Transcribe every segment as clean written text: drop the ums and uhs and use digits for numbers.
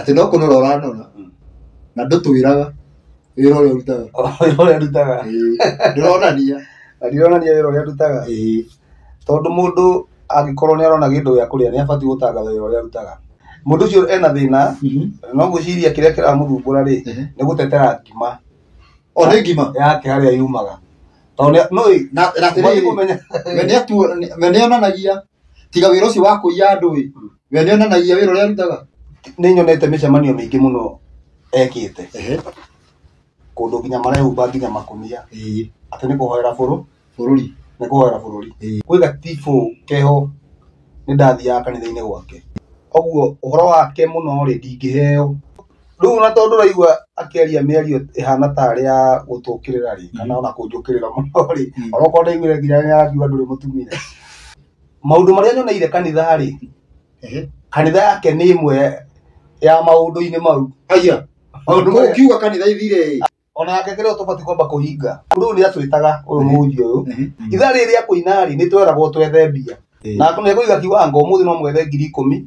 Atĩ no kũnora ũranora na ndũtwĩraga wĩra ũrĩa ũrutaga. Wĩra ũrĩa ndutaga. Ĩĩ, ndũronania. Na ndironania wĩra ũrĩa ndutaga. Ĩĩ. Tondũ mũndũ angĩkorwo nĩ arona kĩndũ gĩa kũrĩa nĩ abatiĩ gũtangatha wĩra ũrĩa arutaga. Mũndũ ũcio ena thĩna, no ngwĩciria kĩrĩa kĩramũthumbũra rĩ, nĩ gũtetera ngima O nĩ ngima. yake harĩa yumaga. Tondũ nĩ Na ũbatiĩ atĩrĩrĩ, kũmenya we we nĩonanagia tiga wĩra ũcio wa kũiya andũ ĩ, we nĩonanagia wĩra ũrĩa arutaga. Nĩ nyonete mĩcemanio mĩingĩ mũno ekĩte kũndũ nginya marehumba nginya makũnia Ĩĩ. atĩ nĩ kũhoera Bũrũri. nĩ kũhoera bũrũri. Ĩĩ. Gwĩ gatibũ keho nĩ ndathiaga kanitha-inĩ gwake. Ũguo ũhoro wake mũno rĩ ndingĩheo. Rĩu ona tondũ ũraigua akĩaria mĩario ĩhana tarĩ ya gũtũkĩrĩra rĩ kana ona kũnjũkĩrĩra mũno rĩ, ona okorwo ndaiguire nginya nĩ arakiuga ndũrĩ mũtumia. Maũndũ marĩa nyoneire kanitha rĩ, kanitha yake nĩ ĩmwe ya maũndũ-inĩ mau. Aya. Maũndũ marĩa Ũkiuga kanitha ithire ĩ. Ona yake kĩrĩa tũbatiĩ kwamba kũhinga. Mũndũ ũyũ nĩ atwĩtaga ũyũ mũhunjia ũyũ. Ithaa rĩrĩ rĩa kũina rĩ nĩ tweragwo twethe mbia. Na nĩ kũiga kiwango ũmũthĩ no mwethe 10,000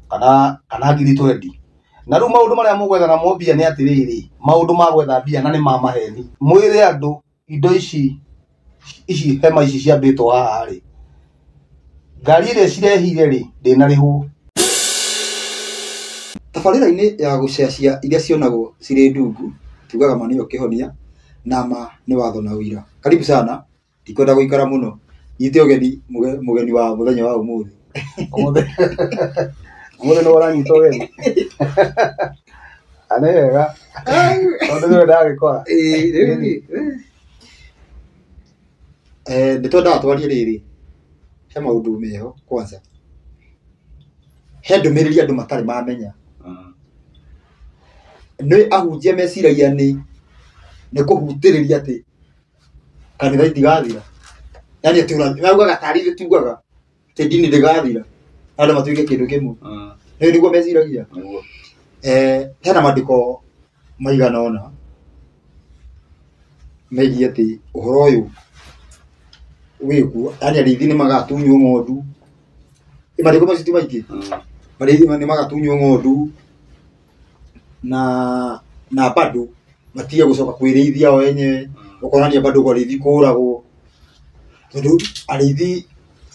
kana 20,000. Na rĩu maũndũ marĩa mũgwetha namo mbia nĩ atĩrĩrĩ, maũndũ ma gwetha mbia na nĩ ma maheni. Mwĩre andũ indo ici ici hema ici ciambĩtwo haha rĩ, ngari ĩrĩa cirehire rĩ ndĩnarĩhwo. Tabarĩra-inĩ ya gũcacia iria cionagwo cirĩ ndungu, tugaga ma nĩyo kĩhonia na ma nĩ watho na ũira. Karibu sana, ndikwenda gũikara mũno. Nyite ũgeni mũgeni wa mũthenya wa ũmũthĩ. Ũmũthĩ ũmũthĩ nĩ ũranyita ũgeni. Na nĩ wega tondũ nĩwe ndagĩkora. Nĩ twendaga twarie rĩrĩ, he maũndũ meho kwanza. He ndũmĩrĩri andũ matarĩ mamenya. Nĩ ahunjia meciragia nĩ kũhutĩrĩria atĩ kanitha itigathira. Yaani atĩ maugaga tarĩ ithuĩ tugaga atĩ ndini ndĩgathira. Andũ matuĩke kĩndũ kĩmwe. Nĩ nĩguo meciragia. Hena maandĩko maigana ũna megiĩ atĩ ũhoro ũyũ wĩkuo, yaani arĩithi nĩ magatunywo ng'ondu. Maandĩko macio ti maingĩ. Arĩithi nĩ magatunywo ng'ondu na bado matige gũcoka kwĩrĩithia o enyewe. Ũkonania bado arĩithi kũragwo. Tondũ arĩithi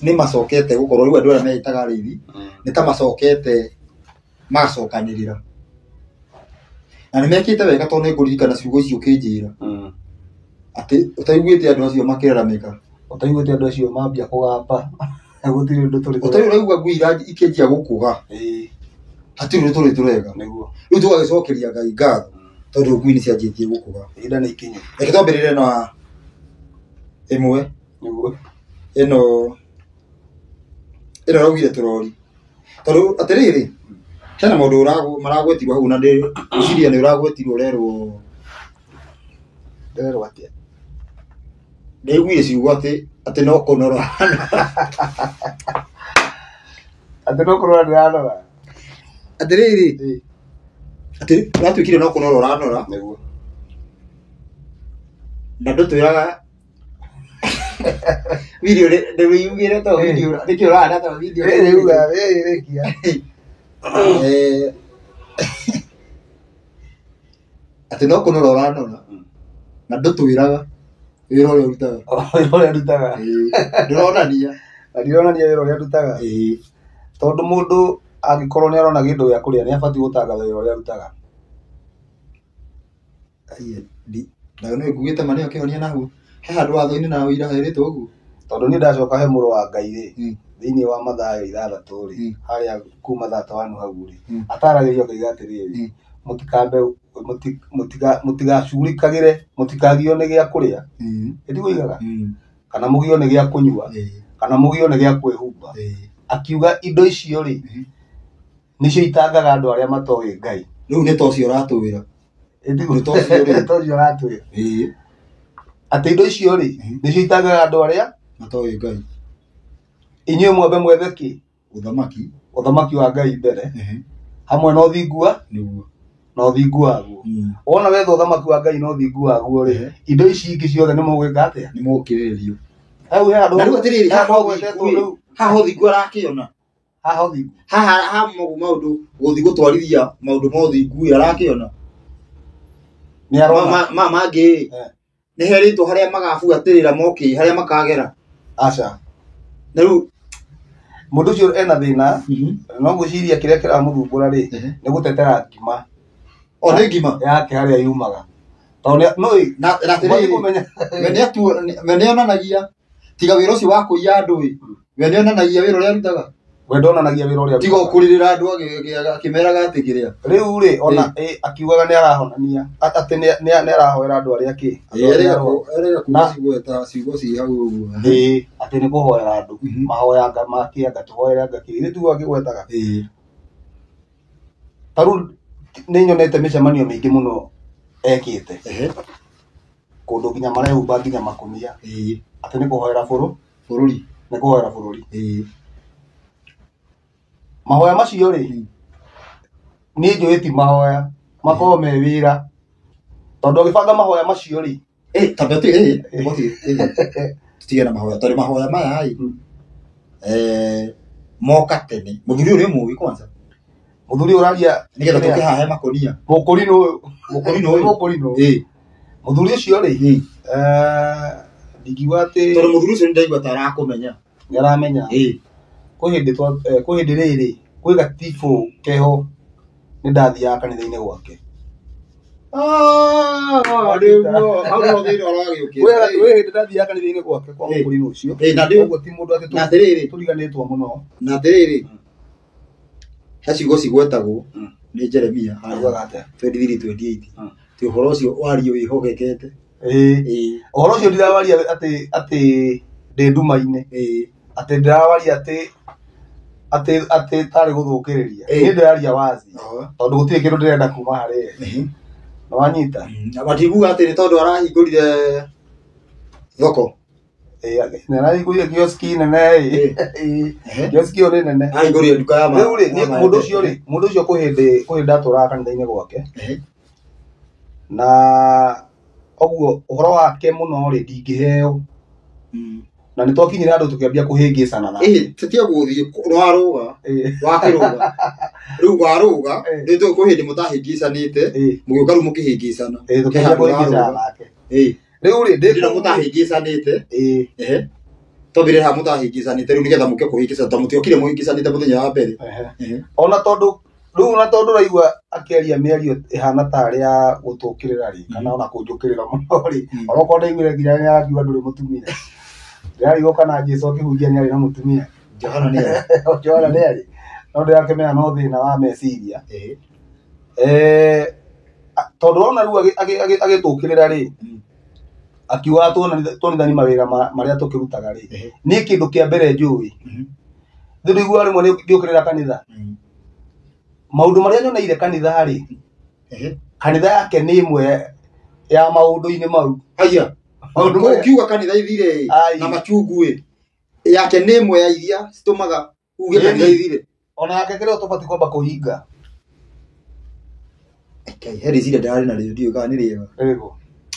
nĩ macokete gũkorwo rĩu andũ arĩa meĩtaga arĩithi nĩ ta macokete magacokanĩrĩra. Na nĩ mekĩte wega tondũ nĩ ngũririkana ciugo icio ũkĩnjĩra. Atĩ ũtaiguĩte andũ acio makĩraramĩka. Ũtaiguĩte andũ acio mambia kũgamba. Gũtirĩ ũndũ tũrĩ Ũtarĩ ũraigua ngui ikĩanjia gũkũga. Hatirĩ ũndũ tũrĩ tũreka. Nĩguo. Rĩu tũgagĩcokeria Ngai ngatho tondũ ngui nĩ cianjĩtie gũkũga. Ihinda nĩ ikinyu. Reke twambĩrĩre na ĩmwe. Nĩguo. Ĩno ĩraugire tũrori. Tondũ atĩrĩrĩ, hena maũndũ maragwetirwo hau na ngwĩciria nĩ ũragwetirwo ũrerwo. Ndĩrerwo atĩa? Ndaiguire ciugo atĩ no kũnora. Atĩ no kũnora ndĩranora. Atĩrĩrĩ, atĩ ũratuĩkire no kũnora ũranora. Nĩguo. Na ndũtwĩraga video ndĩwĩiguĩre to video nĩkĩ ũrahana to video. Rĩu rĩkia. Atĩ no kũnora ũranora na ndũtwĩraga wĩra ũrĩa ũrutaga. Wĩra ũrĩa ndutaga. Ndũronania. Na ndironania wĩra ũrĩa ndutaga. Tondũ mũndũ angĩkorwo nĩ arona kĩndũ gĩa kũrĩa nĩ abatiĩ gũtangatha wĩra ũrĩa arutaga. Na nĩ nguĩte ma nĩyo kĩhonia naguo. He handũ watho-inĩ na ũira herĩtwo ũguo. Tondũ niĩ ndacoka he mũrũ wa Ngai rĩ, thĩinĩ wa Mathayo 6 rĩ, harĩa kuma 31 hau rĩ, ataragĩrio akauga atĩrĩrĩ, mũtikambe mũtigacurikagĩre, mũtikagio nĩ gĩa kũrĩa. Ĩtiguo oigaga? Kana mũgio nĩ gĩa kũnyua, kana mũgio nĩ gĩa kwĩhumba. Akiuga indo icio rĩ, nĩcio itangaga andũ arĩa matoĩ Ngai. Rĩu nĩ ta ũcio ũratwĩra. Ĩtiguo Nĩ ta ũcio rĩ. Nĩ ta ũcio ũratwĩra. Atĩ indo icio rĩ, nĩcio itangaga andũ arĩa matoĩ Ngai. Inyuĩ mwambe mwethe kĩ? Ũthamaki. Ũthamaki wa Ngai mbere. Hamwe na ũthingu wa? Nĩguo. Na ũthingu waguo. Wona wetha ũthamaki wa Ngai na ũthingu waguo rĩ, indo ici ingĩ ciothe nĩ mũgwĩka atĩa? Nĩ mũgũkĩrĩrĩrio. Hau he handũ Na rĩu atĩrĩrĩ, he handũ haha hagwetetwo ũthingu rĩu. haha ũthingu arakĩona. Haha ũthingu. Haha ha maũndũ gũthiĩ gũtwarithia maũndũ ma ũthingu ĩ arakĩona. Nĩ arona. Ma mangĩ ĩ nĩ herĩtwo harĩa magabuatĩrĩra moke harĩa makagera. Aca. Na rĩu Mũndũ ũcio ena thĩna no ngwĩciria kĩrĩa kĩramũthumbũra rĩ nĩ gũtetera ngima o nĩ ngima yake harĩa yumaga. Tondũ no na atĩrĩrĩ we nĩonanagia tiga wĩra ũcio wa kũiya andũ ĩ we nĩonanagia wĩra ũrĩa arutaga. We ndonanagia wĩra ũrĩa tiga kũrĩrĩra andũ akĩmeraga atĩ kĩrĩa rĩu rĩ ona akiugaga nĩ arahonania atĩ nĩ arahoera andũ arĩa kĩ erega kuga cigweta ciugo ci hau ũguo ĩĩ atĩ nĩ kũhoera andũ mahoya nga makĩanga tũhoere anga kĩ ithuĩ tiguo akĩgwetaga. Ta rĩu nĩ nyonete mĩcemanio mĩingĩ mũno ekĩte kũndũ nginya marehumba nginya makũnia atĩ nĩ kũhoera bũrũri nĩ kũhoera bũrũri. Mahoya macio rĩ niĩ njũĩ ti mahoya makorwo me wĩra tondũ agĩbanga mahoya macio rĩ tutige na mahoya tondũ mahoya maya rĩ moka tene mũthuri ũyũ nĩ mũũĩ kwanza mũthuri ũyũ ũraria nĩgetha tũke haha he makũnia mũkũrinũ mũkũrinũ ũyũ mũkũrinũ mũthuri ũcio rĩ ndingiuga atĩ tondũ mũthuri ũcio nĩndaigua ta arakũmenya nĩ aramenya kwĩ hĩndĩ rĩrĩ kwĩ gatibũ keho nĩ ndathiaga kanitha-inĩ gwake. Kwĩ hĩndĩ ndathiaga kanitha-inĩ gwake kwa mũkũrinũ ũcio ũguo ti mũndũ atĩ tũriganĩtwo mũno. Na atĩrĩrĩ he ciugo cigwetagwo nĩ Jeremia 23:28 ti ũhoro ũcio wario wĩhokekete. Ũhoro ũcio ndirawaria atĩ ndĩ nduma-inĩ atĩ ndĩrawaria atĩ atĩ tarĩ gũthũkĩrĩria niĩ ndĩraria wazi tondũ gũtirĩ kĩndũ ndĩrenda kuma harĩ ye. Nĩ wanyita matiguga atĩ nĩ tondũ arahingũrire thoko nĩ arahingũrire kioski nene kioski ĩyo nĩ nene ahingũrire nduka ya rĩu rĩ mũndũ ũcio rĩ mũndũ ũcio kwĩ hĩndĩ ndatũraga kanitha-inĩ gwake na ũguo ũhoro wake mũno rĩ ndingĩheo na nĩ twakinyire andũ tũkĩambia kũhĩngĩcana nake tũtige gũthiĩ warũga wakĩrũga rĩu warũga rĩu kwĩ hĩndĩ mũtahĩngĩcanĩte mũgĩũka rĩu mũkĩhĩngĩcana tũkĩambia kũhĩngĩcana nake rĩu rĩ ndĩ mũtahĩngĩcanĩte twambĩrĩre haha mũtahĩngĩcanĩte rĩu nĩgetha mũke kũhĩngĩcana tondũ mũtiokire mũhĩngĩcanĩte mũthenya wa mbere ona tondũ rĩu ona tondũ ũraigua akĩaria mĩario ĩhana tarĩ ya gũtũkĩrĩra rĩ kana ona kũnjũkĩrĩra mũno rĩ ona okorwo ndaiguire nginya nĩ arakiuga ndũrĩ mũtumia ndĩrarigwo kana Jesũ akĩhunjia nĩ arĩ na mũtumia Johana nĩ arĩ Johana nĩ arĩ no ndĩrakĩmenya no thĩna wa meciria tondũ wona rĩu agĩtũkĩrĩra rĩ akiugaga tuonithani mawĩra marĩa tũkĩrutaga rĩ niĩ kĩndũ kĩa mbere njũĩ thĩ ndĩiguaga rĩmwe ngĩũkĩrĩra kanitha maũndũ marĩa nyoneire kanitha rĩ kanitha yake nĩ ĩmwe ya maũndũ-inĩ mau aya ũkiuga kanitha ithire na machungu ĩ yake nĩ ĩmwe ya iria citũmaga uge kanitha ithire ona yake kĩrĩa tũbatiĩ kwamba kũhinga he rĩciria ndarĩ narĩo ndiũĩ kana nĩ rĩega rĩrĩkũ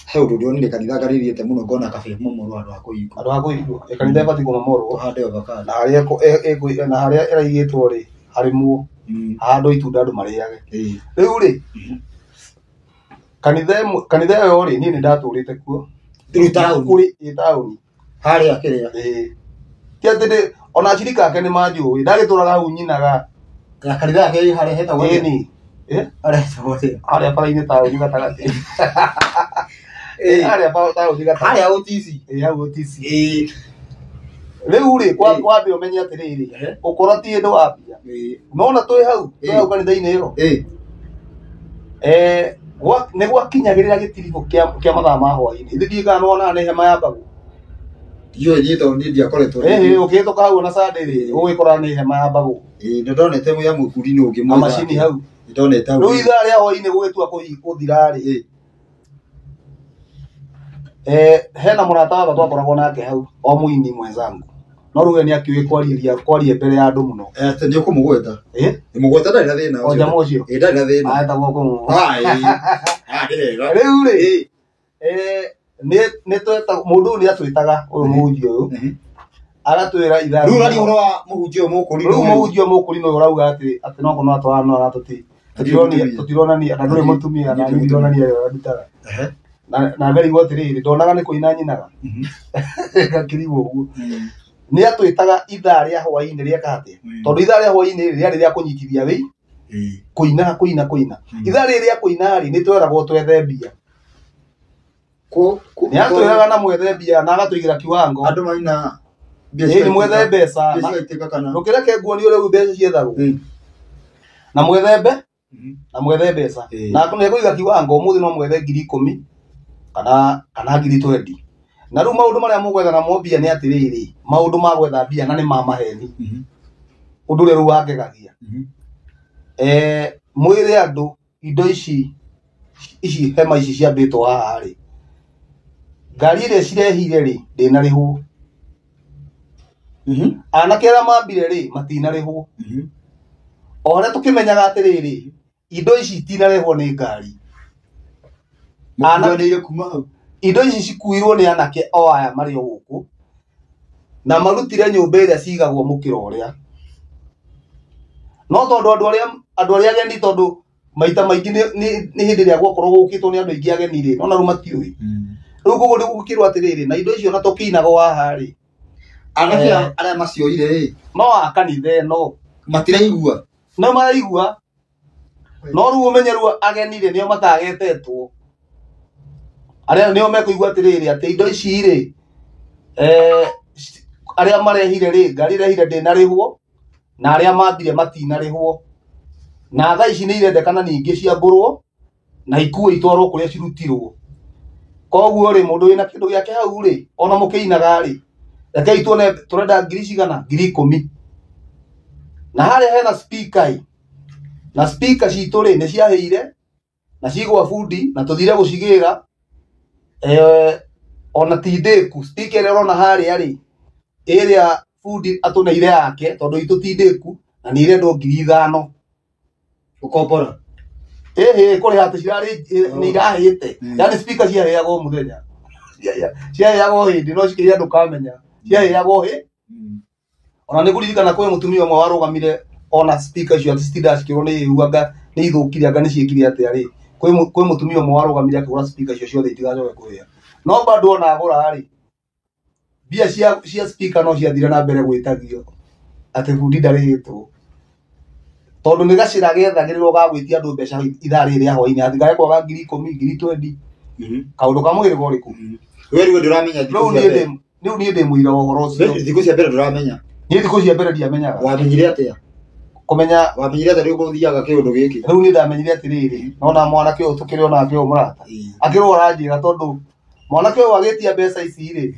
he ũndũ ndĩronire kanitha ngarĩrĩte mũno ngona kabe momorwo handũ ha kũhingwo handũ ha kũhingwo kanitha ĩbatiĩ kũmomorwo tũhande avocado na harĩa na harĩa ĩraigĩtwo rĩ harĩmwo hahandwo itunda andũ marĩage rĩu rĩ kanitha ĩyo rĩ niĩ nĩ ndatũrĩte kuo rĩu taũni kũrĩ ĩ taũni harĩa kĩrĩa ti atĩ ona acirika ake nĩ manjũĩ ndagĩtũraga hau nyinaga na kanitha yake ĩ harĩa hetagwo ĩni harĩa hetagwo atĩa harĩa bara-inĩ taũni gatagatĩ harĩa taũni gatagatĩ harĩa OTC hau OTC rĩu rĩ kwambe ũmenye atĩrĩrĩ ũkora ti hĩndĩ wambia nona twĩ hau twĩ hau kanitha-inĩ ĩyo nĩ gwakinyagĩrĩra gĩtiribũ kĩa mathaa ma hwaĩ-inĩ ithuĩ ndiũĩ kana nĩwonaga nĩ hema yambagwo ndiũĩ niĩ tondũ niĩ ndiakoretwo ũkĩhĩtũka hau ona Sunday rĩ ũgĩkora nĩ hema yambagwo nĩ ndonete ya mũkundi-inĩ ũngĩ na macini hau nĩ ndonete hau rĩu ithaa rĩa hwaĩ-inĩ gũgĩtua gũthira rĩ hena mũrata wakwa twakoragwo nake hau o mũini mwenzangu no rĩu we nĩ akĩũĩ kwaria mbere ya andũ mũno atĩ nĩ ũkũmũgweta mũgweta ndarĩ na thĩna o jamaa ũcio ndarĩ na thĩna etagwo kũmũ rĩu rĩ nĩ twetagwo mũndũ ũyũ nĩ atwĩtaga ũyũ mũhunjia ũyũ Agatwĩra ithaa Rĩu ũraria ũhoro wa mũhunjia ũyũ mũkũrinũ. Rĩu mũhunjia mũkũrinũ ũyũ ũrauga atĩ atĩ no kono atwarana na tũti tũtironania na ndũrĩ mũtumia na niĩ ndironania wĩra ũrĩa ndutaga. Na ngarigwo atĩrĩrĩ, ndonaga nĩ kũina nyinaga. Ngakĩrigwo ũguo. Nĩ atwĩtaga ithaa rĩa hwaĩ-inĩ rĩeka atĩa? Tondũ ithaa rĩa hwaĩ-inĩ rĩarĩ rĩa kũnyitithia wĩ kũina kũina kũina. Ithaa rĩrĩ rĩa kũina rĩ, nĩ tweragwo twethe mbia. Nĩ atwĩraga na mwethe mbia na agatũigĩra kiwango. Andũ maina Ĩĩ, nĩ mwethe mbeca. Mbia cigaitĩka kana. Ndũkĩreke nguonie ũrĩa rĩu mbeca ciethagwo. Na mwethe mbe na mwethe mbeca. Na nĩ ekũiga kiwango, ũmũthĩ no mwethe 10,000 kana 20,000. Na rĩu maũndũ marĩa mũgwetha namo mbia nĩ atĩrĩrĩ, maũndũ ma gwetha mbia na nĩ ma maheni. Ũndũ ũrĩa rĩu wangegagia. Mwĩre andũ indo ici ici hema ici ciambĩtwo haha rĩ, ngari ĩrĩa cirehire rĩ, ndĩnarĩhwo. Anake arĩa mambire rĩ, matinarĩhwo. O harĩa tũkĩmenyaga atĩrĩrĩ, indo ici itinarehwo nĩ ngari. Mũkuanĩire kuma hau. Indo ici cikuirwo nĩ anake o aya marĩ o gũkũ, na marutire nyũmba ĩrĩa cigagwo mũkĩra ũrĩa. No tondũ andũ arĩa ageni, tondũ maita maingĩ nĩ hĩndĩ ĩrĩa gwakorwo gũkĩtwo nĩ andũ aingĩ ageni rĩ, no rĩu matiũĩ. Rĩu koguo nĩ gũkĩrwo atĩrĩrĩ, na indo icio na tũkĩinagwo haha rĩ, Anake arĩa macioire rĩ, no a kanitha ĩno matiraigua. No maraigua. No rĩu ũmenye rĩu ageni rĩ, nĩo matagetetwo. Arĩa nĩo mekũigua atĩrĩrĩ, atĩ indo ici rĩ, arĩa marehire rĩ, ngari ĩrehire ndĩnarĩhwo, na arĩa mambire matinarĩhwo. Na thaa ici nĩ irendekana ningĩ ciambũrwo na ikuo itwarwo kũrĩa cirutirwo. Koguo rĩ, mũndũ wĩna kĩndũ gĩake hau rĩ, ona mũkĩinaga rĩ, rekei tuone tũrenda ngiri cigana, 10,000. Na harĩa hena speaker ĩ, na speaker citũ rĩ, nĩ ciahĩire na cigwa bundi na tũthire gũcigĩra. Ona ti ndĩku, speaker ĩrĩa ũrona harĩa rĩ, ĩrĩa bundi atũneire yake, tondũ itũ ti ndĩku na nĩ irendwo 5,000. Gũkombora. Ĩhĩ, kũrĩha atĩ cirarĩ, nĩ irahĩte. Yaani speaker ciahĩagwo mũthenya. Ciahĩagwo hĩndĩ, no cikĩhĩa ndũkamenya. Ciahĩagwo hĩ. Ona nĩ ngũririkana kwĩ mũtumia ũmwe warũgamire ona speaker icio atĩ citindaga cikĩrwo nĩ hĩu, anga nĩ ithũkire, anga nĩ ciĩkire atĩa rĩ. Kwĩ mũtumia ũmwe warũgamire akĩgũra speaker icio ciothe itigacoke kũhĩa. No bado ona agũra rĩ, mbia cia speaker no ciathire na mbere gwĩtagio atĩ bundi ndarĩhĩtwo. Tondũ nĩ gacĩra gethagĩrĩrwo ga gwĩtia andũ mbeca ithaa rĩrĩ rĩa hwaĩ-inĩ, hatigage kwaga 10,000, 20,000. Kaũndũ ka mũhĩrĩga ũrĩkũ? We rĩu ndũramenya thikũ cia mbere. Rĩu niĩ ndĩ mũira wa ũhoro ũcio. Thikũ cia mbere ndũramenya. Niĩ thikũ cia mbere ndiamenyaga. Wamenyire atĩa? Kũmenya Wamenyire atĩa rĩu gũthiaga kĩũndũ gĩkĩ? Rĩu niĩ ndamenyire atĩrĩrĩ, nona mwanake ũyũ tũkĩrĩ onake ũyũ mũrata. Akĩrwo aranjĩra tondũ mwanake ũyũ agĩtia mbeca ici rĩ,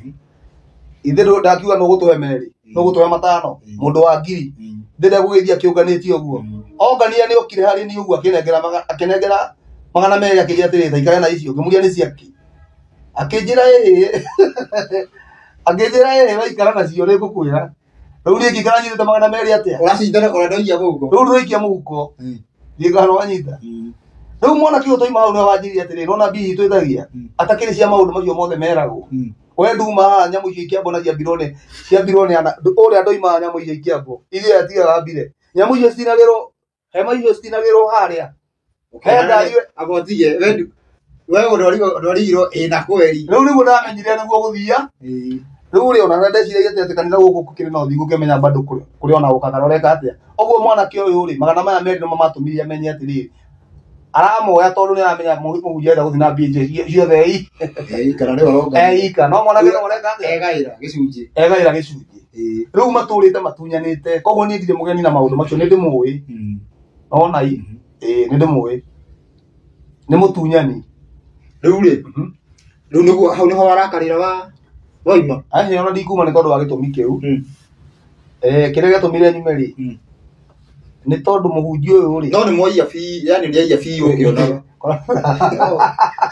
ithe ndakiuga nĩ ũgũtũhe merĩ, nĩ ũgũtũhe matano, mũndũ wa ngiri. Ithe ndegũgĩthiĩ akĩũnganĩtie ũguo. Ongania nĩ okire harĩ niĩ ũguo akĩnengera 200 akĩnjĩra atĩrĩrĩ, ta ikara na icio, ngĩmũria nĩ ciakĩ. Akĩnjĩra ĩĩ. Akĩnjĩra ĩĩ, waikara nacio nĩ ngũkwĩra. Rĩu niĩ ngĩikara nyitĩte 200 atĩa? Ũracindana ũrĩa ndoikia mũhuko. Rĩu ndũraikia mũhuko. Thiĩ ngahana wanyita. Rĩu mwanake ũyũ twaima hau nĩwe wanjĩrire atĩrĩrĩ, nĩwona mbia ici twĩtagia? Atakĩrĩ cia maũndũ macio mothe meragwo. We nduma haha nyamũ icio ikĩambwo na ciambirwo nĩ ana, ũrĩa ndoima haha nyamũ icio ikĩambwo. Ithuĩ atigaga mbire. Nyamũ icio citinagĩrwo, hema icio citinagĩrwo harĩa. He ngari we- Abotige, we ndu- we ũndwarigirwo ĩna kweri. Rĩu nĩguo ndamenyire nĩguo gũthia. Rĩu rĩ, ona ndeciragia atĩ kanitha gũkũ gũkĩrĩ na ũthiĩ gũkĩmenya bado kũrĩ ona gũkaga ũreka atĩa. Ũguo mwanake ũyũ rĩ, 200 nĩmo matũmire amenye atĩrĩrĩ, aramoya tondũ nĩ aramenya mũhunjia arenda gũthiĩ na mbia icio ciothe ĩ. Ĩ, kana nĩwe ũronga. Ĩ, ika. No mwanake no ũreka atĩa? Egaĩra gĩcunjĩ. Egaĩra gĩcunjĩ. Rĩu matũrĩte matunyanĩte. Koguo niĩ ndirĩ mũgeni na maũndũ macio, nĩ ndĩmũĩ. Ona i? Ĩ, nĩ ndĩmũĩ. Nĩ mũtunyani. Rĩu rĩ, rĩu nĩguo hau nĩho warakarĩra wa waima. Acio ona ndikuma nĩ tondũ wa gĩtũmi kĩu. Kĩrĩa gĩatũmire nyume rĩ, nĩ tondũ mũhunjia ũyũ rĩ. No nĩ mwoia biũ, yaani nĩ aiya biũ ũkĩonaga.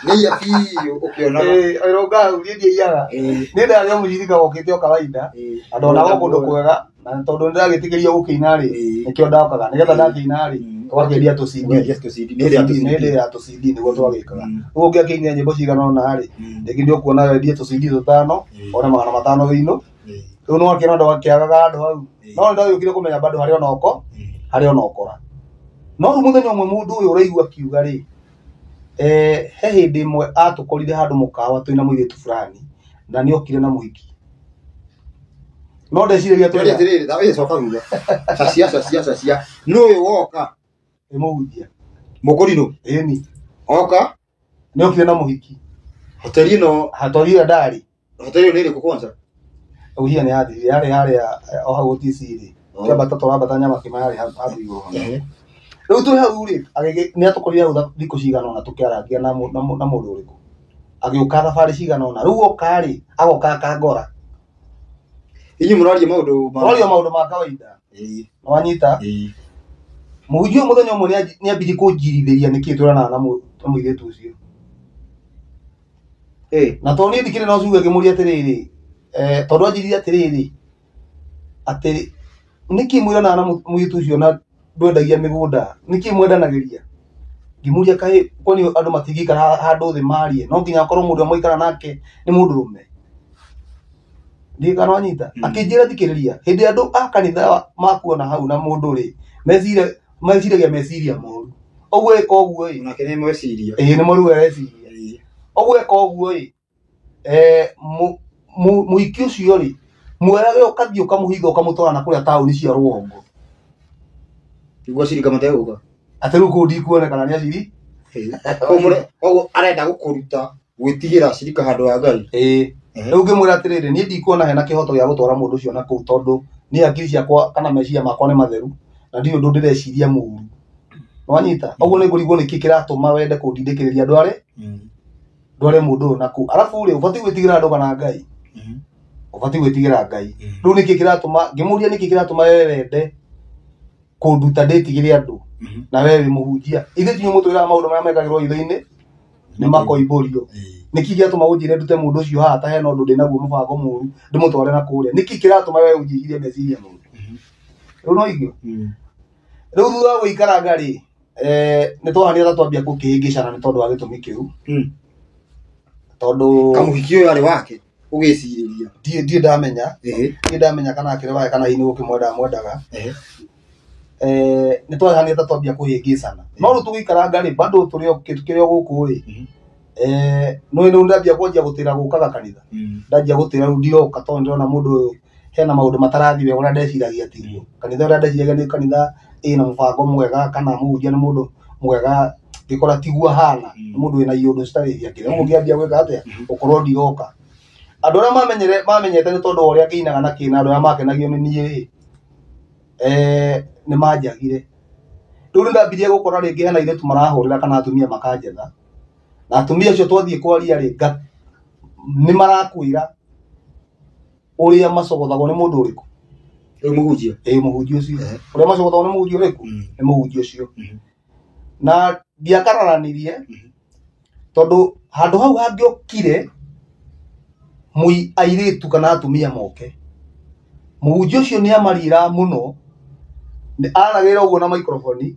Nĩ aiya biũ ũkĩonaga. Ĩrũnga hau, niĩ ndiaiyaga. Niĩ ndarĩ o mũcirika wokĩte o kawaida. Na ndonaga kũndũ kwega, na tondũ nĩndagĩtĩkĩrio gũkĩina rĩ, nĩkĩo ndokaga. Nĩgetha ndakĩina rĩ, twakĩendia tũ CD. Ũkendia tũ CD, nĩ hĩndĩ ya tũ CD. Nĩ hĩndĩ ya tũ CD nĩguo twagĩkaga. Rĩu ũngĩakĩinire nyĩmbo cigana ũna rĩ, rĩngĩ nĩ ũkuona wendie tũ CD tũtano, one 500 thĩinĩ. Rĩu no akĩona andũ akĩagaga andũ hau. No nĩ ndagĩũkire kũmenya bado harĩ ona ũko harĩ ona ũkora. No rĩu mũthenya ũmwe mũndũ ũyũ ũraigua akiuga rĩ, he hĩndĩ ĩmwe atũkorire handũ mũkawa twĩna mũirĩtu fulani na nĩ okire na mũhiki. No ndeciragia Twĩna atĩrĩrĩ, ta ĩĩ coka thutha. Cacia cacia cacia. Nũ ũyũ woka? Nĩ mũhunjia. Mũkũrinũ. Ĩni. Oka? Nĩ okire na mũhiki. Hoteli ĩno, Hoteli ĩyo ndarĩ. Hoteli ĩyo nĩ ĩrĩkũ kwanza? Ũhia nĩ yathirire, yarĩ harĩa o hau OTC rĩ. Kĩambata tũrambata Nyamakima yarĩ handũ igũrũ. Rĩu twĩ hau rĩ, nĩ atũkorire hau thikũ cigana ũna tũkĩarangia na mũndũ ũrĩkũ. Agĩũka thabarĩ cigana ũna. Rĩu oka rĩ, agoka akangora. Inyuĩ mũraria maũndũ ma Mũraria maũndũ ma kawaida. Nĩwanyita? Mũhunjia ũyũ mũthenya ũmwe nĩambirie kũnjirithĩria nĩkĩĩ twĩranaga na mũirĩtu ũcio. Na tondũ niĩ ndikĩrĩ na ũcuge ngĩmũria atĩrĩrĩ, tondũ anjĩrire atĩrĩrĩ, atĩ nĩkĩĩ mwĩranaga na mũirĩtu ũcio na ndwendagia mĩgũnda, nĩkĩĩ mwendanagĩria? Ngĩmũria kaĩ kwani andũ matingĩikara handũ thĩ marie, no nginya akorwo mũndũ ũrĩa mwaikara nake nĩ mũndũrũme. Ndiũĩ kana wanyita. Akĩnjĩra thikĩrĩria, hĩndĩ ĩrĩa andũ a kanitha makuona hau na mũndũ rĩ, meciragia meciria moru. Ũguo ĩka ũguo ĩ. Onake nĩ meciria. Ĩĩ, nĩ moru areciria. Ũguo ĩka ũguo ĩ, mũhiki ũcio rĩ, mwerage ũkathiĩ ũkamũhitha ũkamũtwara na kũrĩa taũni cia rũgongo. Nĩguo acirika mategũka. Atĩ rĩu kũu ndikuonekana nĩ aciri. Koguo arenda gũkũruta gwĩtigĩra acirika handũ ha Ngai. Ĩĩ. Rĩu ngĩmwĩra atĩrĩrĩ, niĩ ndikuona hena kĩhoto gĩa gũtwara mũndũ ũcio na kũu tondũ niĩ hakiri ciakwa kana meciria makwa nĩ matheru na ndirĩ ũndũ ndĩreciria mũru. Nĩwanyita? Ũguo nĩ ngũrigwo nĩkĩ kĩratũma wende kũndindĩkĩrĩria ndware ndware mũndũ ũyũ na kũu. Arabu rĩ, ũbatiĩ gwĩtigĩra andũ kana Ngai? Ũbatiĩ gwĩtigĩra Ngai. Rĩu nĩkĩ kĩratũma, ngĩmũria nĩkĩ kĩratũma we wende kũnduta ndĩtigĩre andũ na we wĩ mũhunjia. Ithuĩ ti inyuĩ mũtwĩraga maũndũ marĩa mekagĩrwo hitho-inĩ nĩ makoimbũrio. Nĩkĩ gĩatũma ũnjĩre ndute mũndũ ũcio haha ta hena ũndũ ndĩnaguo mũbango mũru ndĩmũtware na kũrĩa? Nĩkĩ kĩratũma we ũnjĩcirie meciria moru? Rĩu no igue. Rĩu thutha wa gũikaranga rĩ, nĩ twahanire ta twambia gũkĩhĩngĩcana nĩ tondũ wa gĩtũmi kĩu. Tondũ Kamũhiki ũyũ arĩ wake ũgĩcirĩria. Ndiĩ ndamenya. Ndiĩ ndamenya kana akĩrĩ wake kana hihi nĩ gũkĩmwenda mwendaga. Nĩ twahanire ta twambia kũhĩngĩcana. No rĩu tũgĩikaranga rĩ, bado tũrĩ o kĩrĩ o gũkũ rĩ. No rĩu ndambia kwanjia gũtĩra gũkaga kanitha. Ndanjia gũtĩra rĩu ndiroka tondũ ndĩrona mũndũ ũyũ hena maũndũ matarathiĩ wega ũrĩa ndeciragia tiguo. Kanitha ũrĩa ndeciragia nĩ kanitha ĩna mũbango mwega kana mũhunjia nĩ mũndũ mwega, ngĩkora tiguo ahana, nĩ mũndũ wĩna iũndũ citarĩ ciake. Rĩu ngĩambia gwĩka atĩa? Gũkorwo ndiroka. Andũ arĩa mamenyete nĩ tondũ wa ũrĩa ngĩinaga na kĩna, andũ arĩa makenagio nĩ niĩ rĩ, nĩ manjagire. Rĩu nĩ ndambirie gũkora rĩngĩ hena airĩtu marahũrĩra kana atumia makanjetha. Na atumia acio twathiĩ kwaria rĩ, nĩ marakwĩra ũrĩa macogothagwo nĩ mũndũ ũrĩkũ. Rĩu mũhunjia? Ĩĩ, mũhunjia ũcio. Ũrĩa macogothagwo nĩ mũhunjia ũrĩkũ? Nĩ mũhunjia ũcio. Na ndiakararanirie tondũ handũ hau hangĩokire airĩtu kana atumia moke, mũhunjia ũcio nĩ amarira mũno, nĩ aragĩra ũguo na microphone,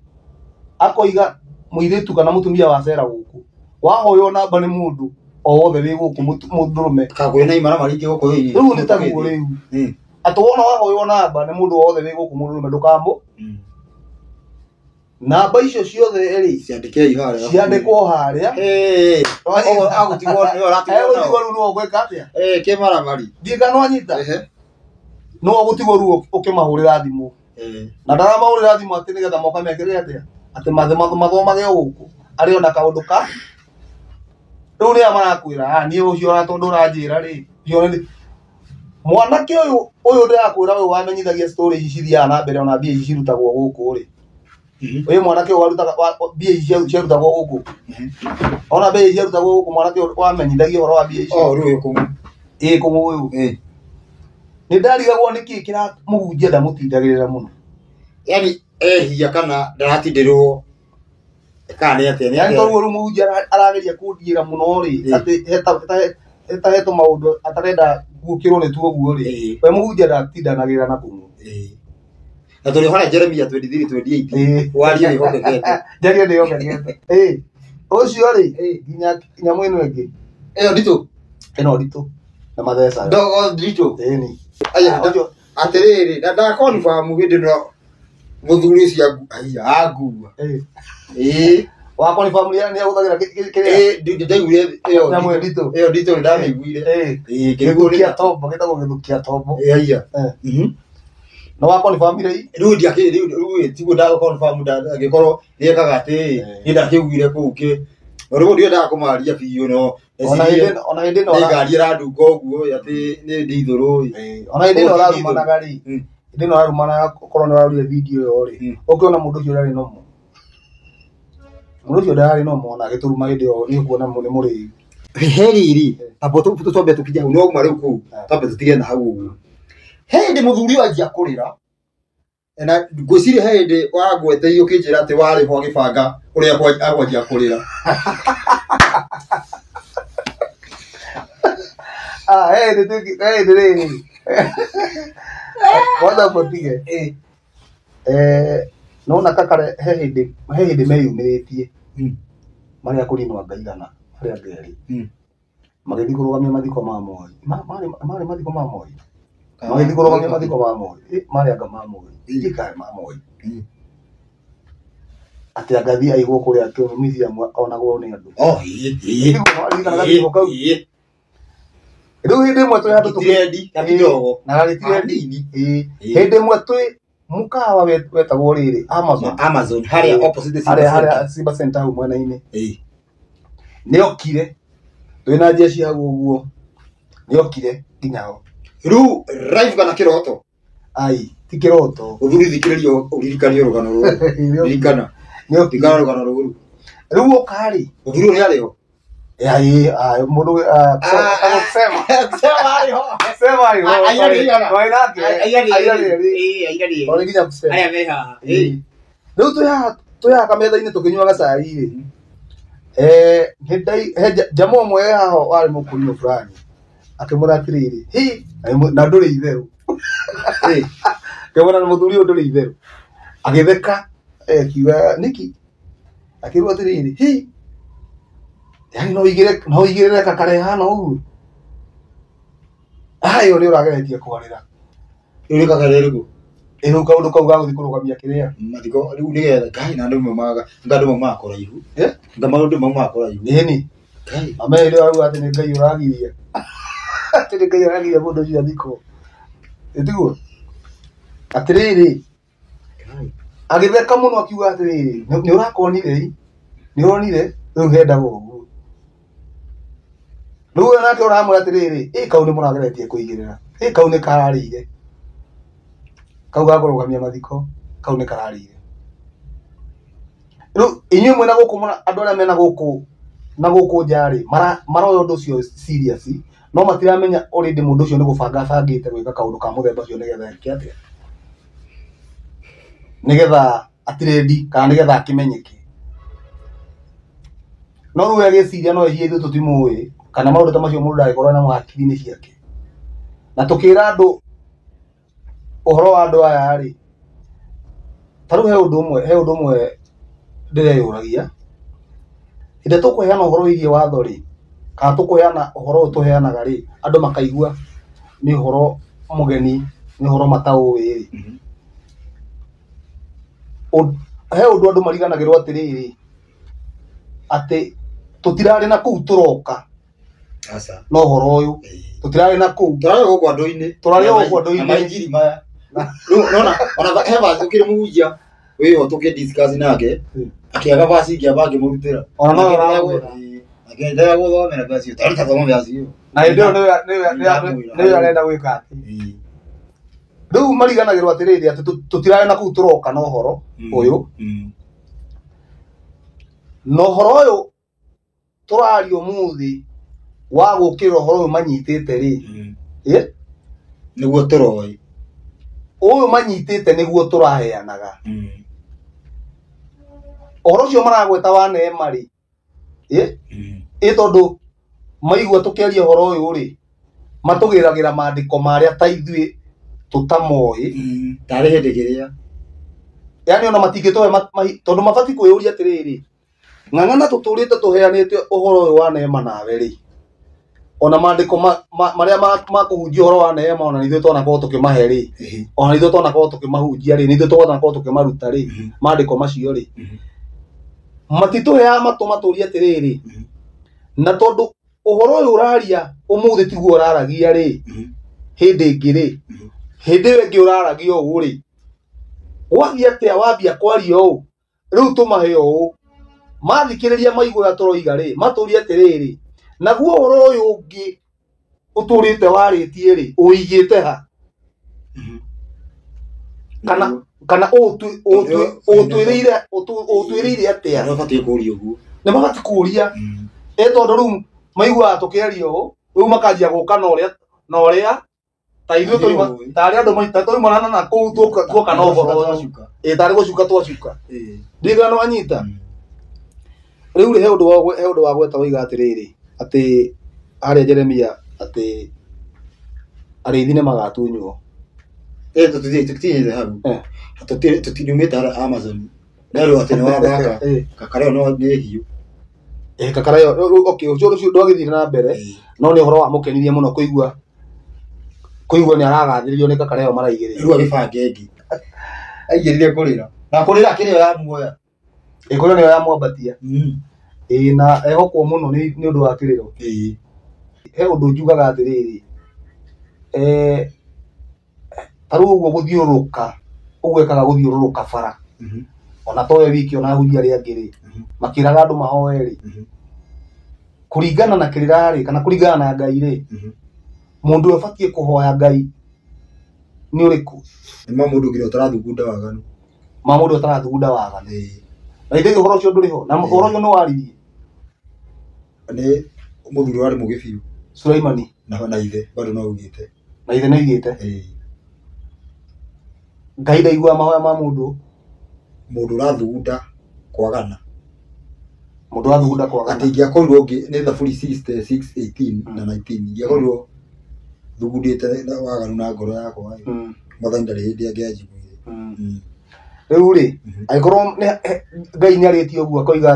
akoiga mũirĩtu kana mũtumia wa cera gũkũ, wahoywo namba nĩ mũndũ o wothe wĩ gũkũ mũndũrũme. Kagũĩ na imara maringĩ gũkũ thĩinĩ. Rĩu nĩ taguo rĩu. Atĩ wona wahoywo namba nĩ mũndũ o wothe wĩ gũkũ mũndũrũme ndũkamũ. Namba icio ciothe rĩ, Ciandĩkei harĩa. Ciandĩkwo harĩa. Ũguo agũtigwo nĩwe ũratigwo nao. Agũtigwo rĩu nĩwe ũgwĩka atĩa? Kĩmaramari. Ndiũĩ kana nĩwanyita? Nĩwe ũgũtigwo rĩu ũkĩmahũrĩra thimũ. Na ndaramahũrĩra thimũ atĩ nĩgetha moka mekĩre atĩa? Atĩ mathomage o gũkũ. Arĩ ona kaũndũ ka. Rĩu nĩo marakwĩra, niĩ ũcio ona tondũ ũranjĩra rĩ, ũcio nĩ mwanake ũyũ, ũyũ ndĩrakwĩra ũyũ wamenyithagia story ici cithiaga na mbere ona mbia ici cirutagwo gũkũ rĩ. Ũyũ mwanake ũyũ warutaga, mbia ici ciarutagwo gũkũ. Ona mbia ici ciarutagwo gũkũ, mwanake ũyũ wamenyithagia ũhoro wa mbia ici. Oh, rĩu ũyũ kũng'ũ. Ĩĩ, kũng'ũ ũyũ. Nĩ ndarigagwo nĩkĩ kĩramũhunjia ndamũtindagĩrĩra mũno. Yaani ehia kana ndaratindĩrwo kana nĩ atĩa, nĩ Yaani atĩa? tondũ rĩu mũhunjia arageria kũndiĩra mũno rĩ, atĩ heta hetwo maũndũ atarenda gũkĩrwo nĩ tuo ũguo rĩ. We mũhunjia ndatindanagĩrĩra na kũng'ũ. Na tũrĩ harĩa Jeremia 23, 28. Warie wĩhokekete. Njarie ndĩhokekete. Ũcio rĩ, nginya nyamũ ĩno ĩngĩ. Ĩyo nditũ? Ĩno nditũ. Na mathecaga. Ndogo nditũ? Ĩni. Aya, atĩrĩrĩ, na ndakonfamu hĩndĩ ĩno mũthuri ũcio aiya angua. Ĩĩ. Wakwa nĩ family nĩ agũthagĩra kĩrĩa. Ĩĩ, ndaiguire ĩyo. Nyamũ ĩyo nditũ. Ĩyo nditũ nĩ ndamĩiguire. Ĩĩ. Gĩthukia tombo, gĩtagwo gĩthukia tombo. Ĩĩ, aiya. Na wakwa nĩ family. Rĩu ndiakĩ rĩu rĩu tiguo ndakonfamu angĩkorwo nĩekaga atĩ niĩ ndakĩiguire kũu kĩ. Rĩu ndiendaga kũmaria biũ no. Ona hĩndĩ ona hĩndĩ ĩno nĩ ngari ĩrandunga ũguo atĩ nĩ ndithũrũ. Ona hĩndĩ ĩno ũrarumanaga rĩ. Hĩndĩ ĩno ũrarumanaga okorwo nĩ ũrarorire video ĩyo rĩ. Ũkĩona mũndũ ũcio ũrarĩ nomo. Mũndũ ũcio ndararĩ nomo ona agĩtũruma hĩndĩ ĩyo nĩ ũkuona nĩ mũrĩu. He rĩrĩ, amba twambe tũkinye hau, no uma rĩu kũu, twambe tũtige na hau ũguo. He hĩndĩ mũthuri ũyũ anjia kũrĩra, na ngwĩciria he hĩndĩ wangweteire ũkĩnjĩra atĩ warĩ ho agĩbanga ũrĩa akwanjia kũrĩra. Ah, he hĩndĩ he hĩndĩ rĩrĩ. Kwanza mũtige. Nona kakare he hĩndĩ meyumĩrĩtie. Marĩa kũrinwo anga igana, marĩa anga erĩ. Magĩthiĩ kũrũgamia mathiko ma Moi. Marĩ mathiko ma Moi. Magĩthiĩ kũrũgamia mathiko ma Moi. Marĩ anga ma Moi. Ndikarĩ ma Moi. Atĩ angathiĩ aigwo kũrĩa museum onagwo nĩ andũ. Oh, ĩĩ. Ĩĩ. Rĩu hĩndĩ ĩmwe twĩ handũ tũkĩrendi kidogo. Na gagĩtirendi. Hĩndĩ ĩmwe twĩ mukawa wetagwo rĩrĩ Amazon. Amazon harĩa opposite Simba Center. Harĩa Simba Center hau mwena-inĩ. Nĩokire. Twĩna jeshi hau ũguo. Nĩokire nginya ho. Rĩu live kana kĩroto? Ai, ti kĩroto. Ũthuri thikĩrĩria ũririkanie rũgano rũrũ. Ririkana. Ririkana rũgano rũrũ. Rĩu oka rĩ. Mũthuri ũyũ nĩarĩ ho? Ĩĩ, mũndũ kusema. Kusema arĩ ho. Kusema arĩ ho. Aira nĩ igana. Twarĩ nake. Aira nĩ Aira nĩ erĩ. Ĩĩ, aira nĩ erĩ. Twarĩ nginya kusema. Arĩa me haha. Ĩĩ. Rĩu twĩ haha kametha-inĩ tũkĩnyuaga cai rĩ. Jamaa ũmwe wĩ haha warĩ mũkũrinũ fulani. Akĩmwĩra atĩrĩrĩ, hi, na ndũrĩ itherũ. Akĩmwĩra na mũthuri ũyũ ndũrĩ itherũ. Agĩtheka, akiuga nĩkĩ? Akĩrwo atĩrĩrĩ, hi, yaani no ũigĩrĩre kakare hana ũguo. Ayo nĩ ũrageretie kwarĩra. Rĩu nĩ kakare rĩkũ? Ĩ rĩu kaũndũ kau ga gũthiĩ kũrũgamia kĩrĩa. Mathiko rĩu nĩgetha Ngai na andũ maumaga, nga andũ maumaga kũraihu. Nga maũndũ maumaga kũraihu. Ĩni. Ngai. Ame hĩndĩ ĩyo arauga atĩ nĩ Ngai ũragiria. Atĩ nĩ Ngai ũragiria mũndũ ũcio athikwo. Ĩ tiguo? Atĩrĩrĩ. Agĩtheka mũno akiuga atĩrĩrĩ, nĩ ũrakonire ĩ? Nĩ ũronire? Rĩu hendaga ũguo. Rĩu nake ũramwĩra atĩrĩrĩ, ĩ kau nĩ mũrageretie kũigĩrĩra. Ĩ kau nĩ kararĩire. Kau ga kũrũgamia mathiko, kau nĩ kararĩire. Rĩu inyuĩ mwĩna gũkũ andũ arĩa mena gũkũ na gũkũ nja rĩ, maroya ũndũ ũcio serious, no matiramenya already mũndũ ũcio nĩ gũbanga abangĩte gwĩka kaũndũ ka mũthemba ũcio nĩgetha eke atĩa? Nĩgetha atirendi kana nĩgetha akĩmenyeke. No rĩu agĩciria no ehie ithuĩ tũtimũĩ kana maũndũ ta macio mũndũ ndangĩkorwo namo hakiri-inĩ ciake. Na tũkĩra andũ ũhoro wa andũ aya rĩ, ta rĩu he ũndũ ũmwe ndĩreyũragia. Hĩndĩ ĩrĩa tũkũheana ũhoro wĩgiĩ watho rĩ, kana tũkũheana ũhoro ũyũ tũheanaga rĩ, andũ makaigua nĩ ũhoro mũgeni, nĩ ũhoro mataũĩ rĩ. He ũndũ andũ mariganagĩrwo atĩrĩrĩ, atĩ tũtirarĩ na kũu tũroka. Aca. Na ũhoro ũyũ. Tũtirarĩ na kũu. Tũrarĩ gũkũ andũ-inĩ. Tũrarĩ gũkũ andũ-inĩ. Na mainjiri maya. Rĩu nona, ona he verse ũkĩrĩ mũhunjia wĩho tũkĩ discuss nake, akĩaga verse ingĩ ngĩmũrutĩra. Ona no ũramwĩra. Akĩendelea gũthomera verse ĩyo. Tarĩ ta thoma verse ĩyo. Na hĩndĩ ĩyo nĩwe arenda gwĩka atĩ. Rĩu mariganagĩrwo atĩrĩrĩ atĩ tũtirarĩ na kũu tũroka na ũhoro ũyũ. Na ũhoro ũyũ tũraria ũmũthĩ wa gũkĩra ũhoro ũyũ manyitĩte rĩ. Nĩguo tũroĩ. Ũyũ manyitĩte nĩguo tũraheanaga. Ũhoro ũcio maragweta wa neema rĩ. Ĩ tondũ maigua tũkĩaria ũhoro ũyũ rĩ, matũgĩragĩra maandĩko marĩa ta ithuĩ tũtamoĩ. Tarĩ hĩndĩ kĩrĩa. Yaani ona matingĩtũhe tondũ mabatiĩ kwĩyũria atĩrĩrĩ, ng'ang'ana tũtũrĩte tũheanĩte ũhoro ũyũ wa neema nawe rĩ, Ona maandĩko marĩa ma kũhunjia ũhoro wa neema ona ithuĩ twanakorwo tũkĩmahe rĩ, ona ithuĩ twanakorwo tũkĩmahunjia rĩ, nĩ ithuĩ twanakorwo tũkĩmaruta rĩ, maandĩko macio rĩ, matitũheaga matũ matũrie atĩrĩrĩ, na tondũ ũhoro ũyũ ũraria ũmũthĩ tiguo ũraragia rĩ, hĩndĩ ĩngĩ rĩ, hĩndĩ ĩyo ĩngĩ ũraragia ũũ rĩ, gwathiĩ atĩa wambia kwaria ũũ, rĩu tũmahe ũũ, mathikĩrĩria maigua ũrĩa tũroiga rĩ, matũrie atĩrĩrĩ, naguo ũhoro ũyũ ũngĩ ũtũrĩte warĩtie rĩ, ũigĩte ha? Kana kana ũtwĩrĩire ũtwĩrĩire atĩa? Nĩ mabatiĩ kũũria ũguo. Nĩ mabatiĩ kũũria. Ĩ tondũ rĩu maiguaga tũkĩaria ũũ, rĩu makanjia gũka na ũrĩa na ũrĩa ta ithuĩ tũima tarĩ andũ maita tũimana na kũu tuoka na ũhoro ũyũ. Ĩ tarĩ gũcuka twacuka. Ndirikana wanyita. Rĩu rĩ, he ũndũ wa gweta woiga atĩrĩrĩ, atĩ harĩa Jeremia atĩ arĩithi nĩ magatunywo. Tũtinyite hau. Tũtiumĩte harĩa Amazon. Nerwo atĩ nĩ wathaka. Kakara ĩyo no nĩ hiũ. Kakara ĩyo, okay, ũcio ũcio ndwagĩthire na mbere, no nĩ ũhoro wamũkenirie mũno kũigua nĩ aragathĩrĩrio nĩ kakara ĩyo maraigĩrĩire. Rĩu agĩbanga ĩngĩ. Aigĩrĩire kũrĩra. Na kũrĩra kĩrĩa ya muoya. Ĩkũrĩra nĩyo yamwambatia. Ĩĩ na ehokwo mũno nĩ ũndũ wa kĩrĩro. He ũndũ njugaga atĩrĩrĩ, ta rĩu ũguo gũthiũrũrũka, ũguo ekaga gũthiũrũrũka bara. Ona to we wiki, ona ahunjia arĩa angĩ rĩ, makĩraga andũ mahoe rĩ, kũringana na kĩrĩra rĩ, kana kũringana na Ngai rĩ, mũndũ ũrĩa ũbatiĩ kũhoya Ngai nĩ ũrĩkũ? Nĩ ma mũndũ nginya ũtarathugunda waganu. Ma mũndũ ũtarathugunda waganu. Na ithe ũhoro ũcio ndũrĩ ho, na ũhoro ũcio nĩ waririe. Nĩ mũthuri warĩ mũũgĩ biũ. Sulaimani. Na ithe bado no augĩte. Na ithe nĩ augĩte. Ngai ndaiguaga mahoya ma mũndũ. Mũndũ ũrathugunda kwagana. Mũndũ ũrathugunda kwagana. Atĩ ingĩakorirwo nĩ Thaburi 66:18 na 19. Ingĩakorirwo thugundĩte waganu na ngoro yakwa, Mwathani ndarĩ hĩndĩ angĩanjiguire. Rĩu rĩ, angĩkorwo Ngai nĩ arĩtie ũguo akoiga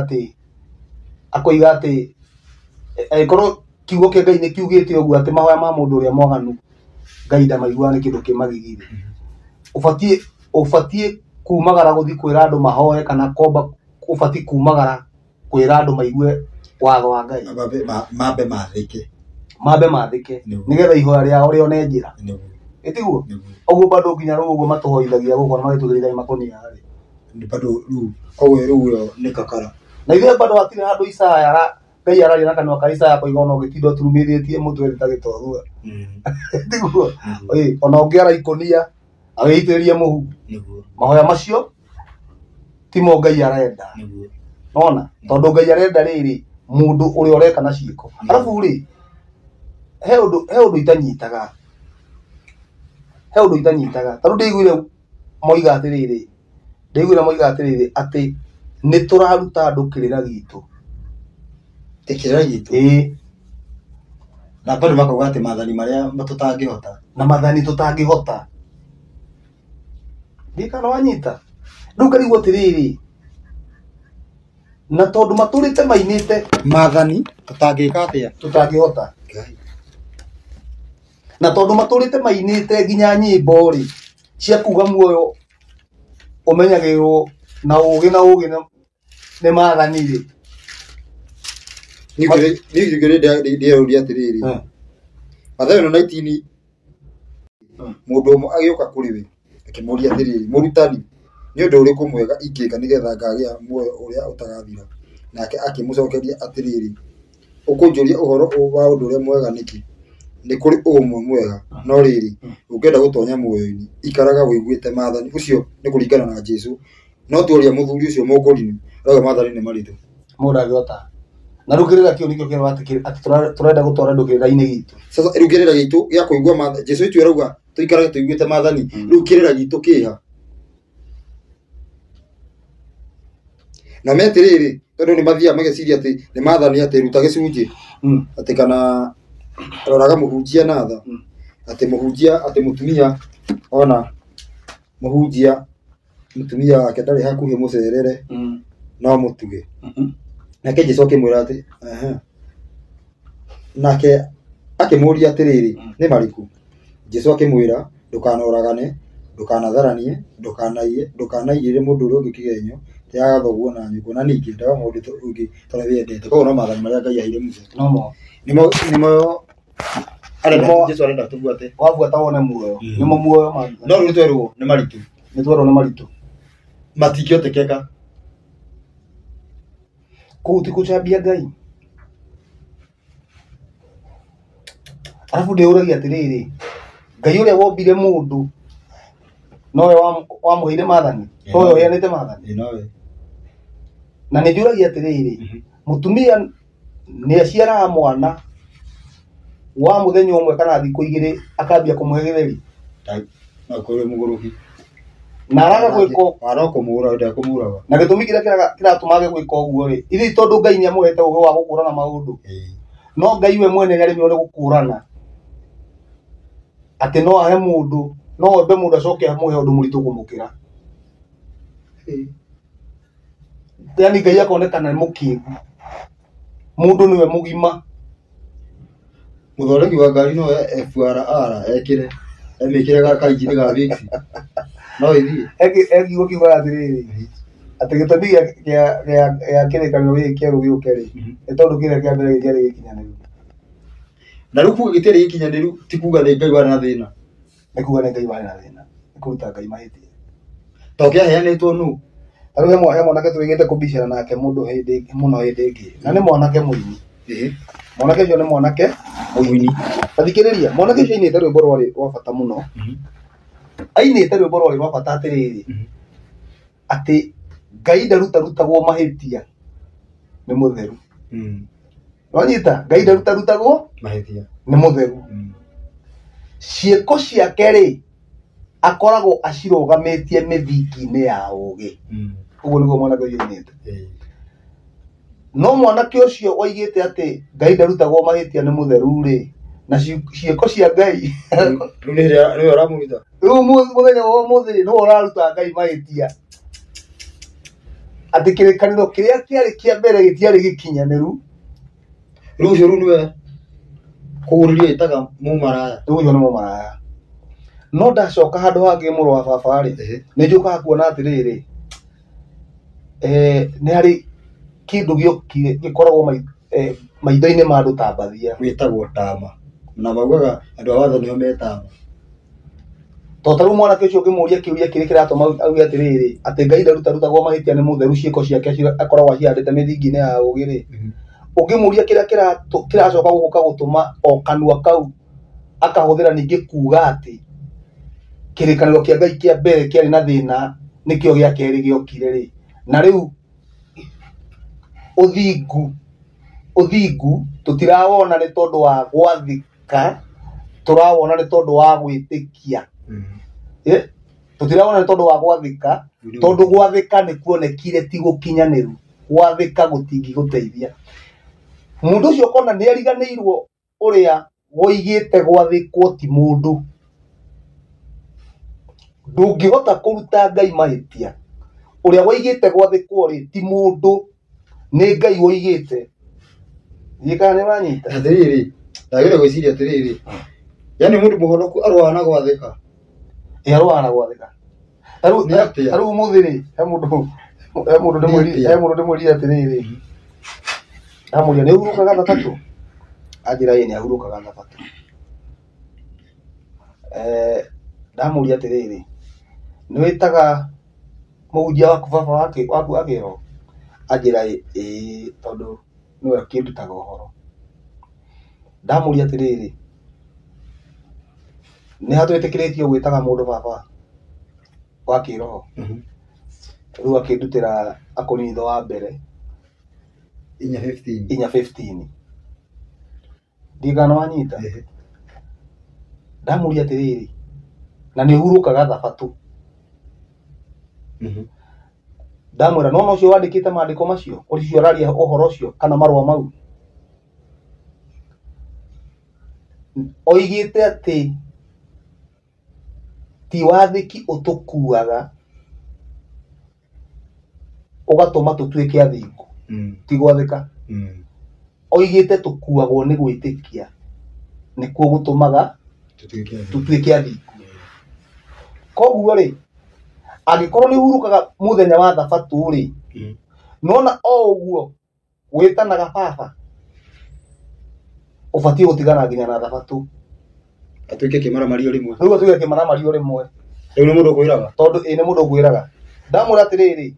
atĩ angĩkorwo kiugo kĩa Ngai nĩ kiugĩte ũguo atĩ mahoya ma mũndũ ũrĩa mwaganu Ngai ndamaiguaga nĩ kĩndũ kĩ magigi rĩ, ũbatiĩ kumagara gũthiĩ kwĩra andũ mahoe kana komba ũbatiĩ kumagara kwĩra andũ maigue watho wa Ngai. Mambe mathĩke. Mambe mathĩke nĩgetha ihoya rĩao rĩone njĩra. Ĩtiguo? Ũguo bado nginya rĩu ũguo matũhoithagia gũkũ na magĩtũgĩrĩra makũnia rĩ. Bado rĩu koguo rĩu ĩyo nĩ kakara. Na ithuĩ bado hatirĩ handũ Isaya Ngai araria na kanua ka Isaya akoiga ona ũgĩtinda ũturumithĩtie mũtwe thĩ ta gĩtothua. Tiguo? Ona ũngĩara ikũnia agĩitĩrĩrie mũhu. Mahoya macio timo Ngai arenda. Nona tondũ Ngai arenda rĩrĩ mũndũ ũrĩa ũreka na ciĩko. Arabu rĩ, he ũndũ itanyitaga. He ũndũ itanyitaga. Ta rĩu ndĩiguire moiga atĩrĩrĩ, atĩ nĩ tũraruta andũ kĩrĩra gitũ. Kĩrĩra gitũ? Ĩĩ. Na bado makauga atĩ maathani marĩa tũtangĩhota. Na maathani tũtangĩhota. Ndikana wanyita. Rĩu ngarigwo atĩrĩrĩ, na tondũ matũrĩte mainĩte maathani tũtangĩka atĩa? Tũtangĩhota. Na tondũ matũrĩte mainĩte nginya nyĩmbo rĩ, cia kuga muoyo ũmenyagĩrĩrwo na ũũgĩ na ũũgĩ nĩ maathani rĩ. Niĩ ndĩrauria atĩrĩrĩ, Mathayo 19, mũndũ ũmwe agĩũka kũrĩ we akĩmũũria atĩrĩrĩ, mũrutani, nĩ ũndũ ũrĩkũ mwega ingĩka nĩgetha ngagĩa muoyo ũrĩa ũtagathira? Nake akĩmũcookeria atĩrĩrĩ, ũkũnjũria ũhoro wa ũndũ ũrĩa mwega nĩkĩ? Nĩ kũrĩ ũmwe mwega, no rĩrĩ, ũngĩenda gũtoonya muoyo-inĩ, ikaraga wĩiguĩte maathani. Ũcio nĩ kũringana na Jesũ. No tuoria mũthuri ũcio mũkũrinũ, arauga maathani nĩ maritũ. Mũndũ angĩhota. Na rĩu kĩrĩra kĩu nĩkĩo kĩrauga atĩ tũrenda gũtwara andũ kĩrĩra-inĩ gitũ. Sasa rĩu kĩrĩra gitũ gĩa kũigua maathani, Jesũ witũ arauga tũikarage tũiguĩte maathani. Rĩu kĩrĩra gitũ kĩha? Na metĩrĩrĩ, tondũ nĩ mathiaga mageciria atĩ nĩ maathani atĩ ruta gĩcunjĩ, atĩ kana roraga mũhunjia na tha, atĩ mũhunjia, atĩ mũtumia ona mũhunjia mũtumia wake ndarĩ hakuhĩ mũcerere, no mũtuge. Nake Jesũ akĩmwĩra atĩ, nake Akĩmũũria atĩrĩrĩ, nĩ marĩkũ? Jesũ akĩmwĩra, ndũkanoragane, ndũkanatharanie, ndũkanaiye, ndũkanaigĩrĩre mũndũ ũrĩa ũngĩ kĩgenyo, tĩaga thoguo na nyũkwa, na ningĩ endaga mũndũ ũngĩ ta ũrĩa wĩyendete. Koguo no maathani marĩa Ngai aheire Musa. No mo. Nĩmo nĩmo arenda Jesũ arenda tũbuate. Wabuata wone muoyo. Nĩmo muoyo ma. No rĩu twerwo nĩ maritũ. Nĩ twerwo nĩ maritũ. Matingĩhotekeka. Kũu ti kũcambia Ngai. Arabu ndĩyũragia atĩrĩrĩ, Ngai ũrĩa wombire mũndũ nowe wamũheire maathani, towe ũheanĩte maathani. Nowe. Na nĩ njũragia atĩrĩrĩ, mũtumia nĩ aciaraga mwana wa mũthenya ũmwe kana thikũ igĩrĩ akambia kũmũhe gĩtheri. No akorwo mũgũrũki. Na araga gwĩka Ara kũmũra ndakũmũraga. Na gĩtũmi kĩrĩa kĩratũma age gwĩka ũguo rĩ, ithuĩ tondũ Ngai nĩ amũhete ũgĩ wa gũkũrana maũndũ. No Ngai we mwene nĩ arĩmirwo nĩ gũkũrana. Atĩ no ahe mũndũ, no ombe mũndũ acoke amũhe ũndũ mũritũ kũmũkĩra. Yaani Ngai akonekana nĩ mũkĩgu. Mũndũ nĩwe mũgima. Mũthondeki wa ngari no FRR ekĩre emĩkĩre kainjini ga Vitz. No ĩthiĩ. He kiugo kiugaga atĩrĩrĩ, atĩ gĩtũmi gĩa kĩrĩkanĩro gĩkĩ kĩerũ gĩũke rĩ, nĩ tondũ kĩrĩa kĩa mbere gĩtiarĩ gĩkinyanĩru. Na rĩu kuga gĩtiarĩ gĩkinyanĩru ti kuga nĩ Ngai warĩ na thĩna. Nĩ kuga nĩ Ngai warĩ na thĩna. Nĩ kũruta Ngai mahĩtia. To kĩaheanĩtwo nũ? Ta rĩu he mwanake tũrĩgĩte kũbicana nake mũndũ hĩndĩ mũno hĩndĩ ĩngĩ. Na nĩ mwanake mũini. Mwanake ũcio nĩ mwanake Mũini. Ta thikĩrĩria, mwanake ũcio ainĩte rwĩmbo rwarĩ rwa bata mũno. Ainĩte rwĩmbo rwarĩ rwa bata atĩrĩrĩ, atĩ Ngai ndarutarutagwo mahĩtia nĩ mũtheru. Wanyita? Ngai ndarutarutagwo Mahĩtia. nĩ mũtheru. Ciĩko ciake rĩ, akoragwo acirũgamĩtie mĩthingi-inĩ ya ũgĩ. Ũguo nĩguo mwanake ũcio ainĩte. No mwanake ũcio oigĩte atĩ Ngai ndarutagwo mahĩtia nĩ mũtheru rĩ, na ciĩko cia Ngai Rĩu nĩwe ũramũruta. Rĩu mũthenya wa ũmũthĩ rĩ, nĩwe ũraruta Ngai mahĩtia. Atĩ kĩrĩkanĩro kĩrĩa kĩarĩ kĩa mbere gĩtiarĩ gĩkinyanĩru. Rĩu ũcio rĩu nĩwe kũgũrĩria ĩtaga mũmaraya. Rĩu ũcio nĩ mũmaraya. No ndacoka handũ hangĩ mũrũ wa baba rĩ, nĩ njũkaga kuona atĩrĩrĩ, nĩ harĩ kĩndũ gĩokire gĩkoragwo maitho-inĩ ma andũ ta mbathia. Wĩtagwo tama. Na maugaga andũ a watho nĩo metama. To ta rĩu mwanake ũcio ũngĩmũria kĩũria kĩrĩa kĩratũma auge atĩrĩrĩ, atĩ Ngai ndarutarutagwo mahĩtia nĩ mũtheru, ciĩko ciake akoragwo acihandĩte mĩthingi-inĩ ya ũgĩ rĩ. Ũngĩmũria kĩrĩa kĩracoka gũka gũtũma o kanua kau akahũthĩra ningĩ kuga atĩ kĩrĩkanĩro kĩa Ngai kĩa mbere kĩarĩ na thĩna nĩkĩo gĩa kerĩ gĩokire rĩ. Na rĩu ũthingu tũtirawona nĩ tondũ wa gwathĩka, tũrawona nĩ tondũ wa gwĩtĩkia. Tũtirawona nĩ tondũ wa gwathĩka, tondũ gwathĩka nĩ kuonekire ti gũkinyanĩru. Gwathĩka gũtingĩgũteithia. Mũndũ ũcio ũkona nĩ ariganĩirwo ũrĩa woigĩte gwathĩkwo ti mũndũ. Ndũngĩhota kũruta Ngai mahĩtia. Ũrĩa woigĩte gwathĩkwo rĩ ti mũndũ, nĩ Ngai woigĩte. Ndiũĩ kana nĩ ũranyita. Atĩrĩrĩ, ndagĩrĩire gwĩciria atĩrĩrĩ, yaani mũndũ mũhonoku arũaga na gwathĩka. Ĩ, arũaga na gwathĩka. Ta Nĩ atĩa? rĩu ũmũthĩ rĩ, he mũndũ Nĩ atĩa? he mũndũ ndĩmwĩrire atĩrĩrĩ, ndamũria nĩ ũhurũkaga thabatũ? Anjĩra ĩĩ nĩ ahurũkaga thabatũ. Ndamũria atĩrĩrĩ, nĩ wĩtaga mũhunjia waku baba waku wa kĩroho? Anjĩra ĩĩ tondũ nĩwe ũkĩndutaga ũhoro. Ndamũria atĩrĩrĩ, nĩ ha twĩtĩkĩrĩtio gwĩtaga mũndũ baba wa kĩroho? Rĩu akĩndutĩra Akorintho wa mbere 4:15. 4:15. Ndiũĩ kana nĩwanyita. Ndamũria atĩrĩrĩ, na nĩ ũhurũkaga thabatũ. Ndamwĩra no ũcio wandĩkĩte maandĩko macio, ũcio ũraria ũhoro ũcio kana marũa mau, oigĩte atĩ ti wathĩki ũtũkuaga ũgatũma tũtuĩke athingu, ti gwathĩka. Oigĩte tũkuagwo nĩ gwĩtĩkia Nĩkuo gũtũmaga tũtuĩke athingu. Koguo rĩ, angĩkorwo nĩ ũhurũkaga mũthenya wa thabatũ rĩ, nona o ũguo wĩtanaga baba, ũbatiĩ gũtigana nginya na thabatũ. Atuĩke kĩmaramario rĩmwe. Rĩu atuĩke kĩmaramario rĩmwe. Rĩu nĩ mũndũ ũkwĩraga? Tondũ ĩ nĩ mũndũ ũkwĩraga. Ndamwĩra atĩrĩrĩ,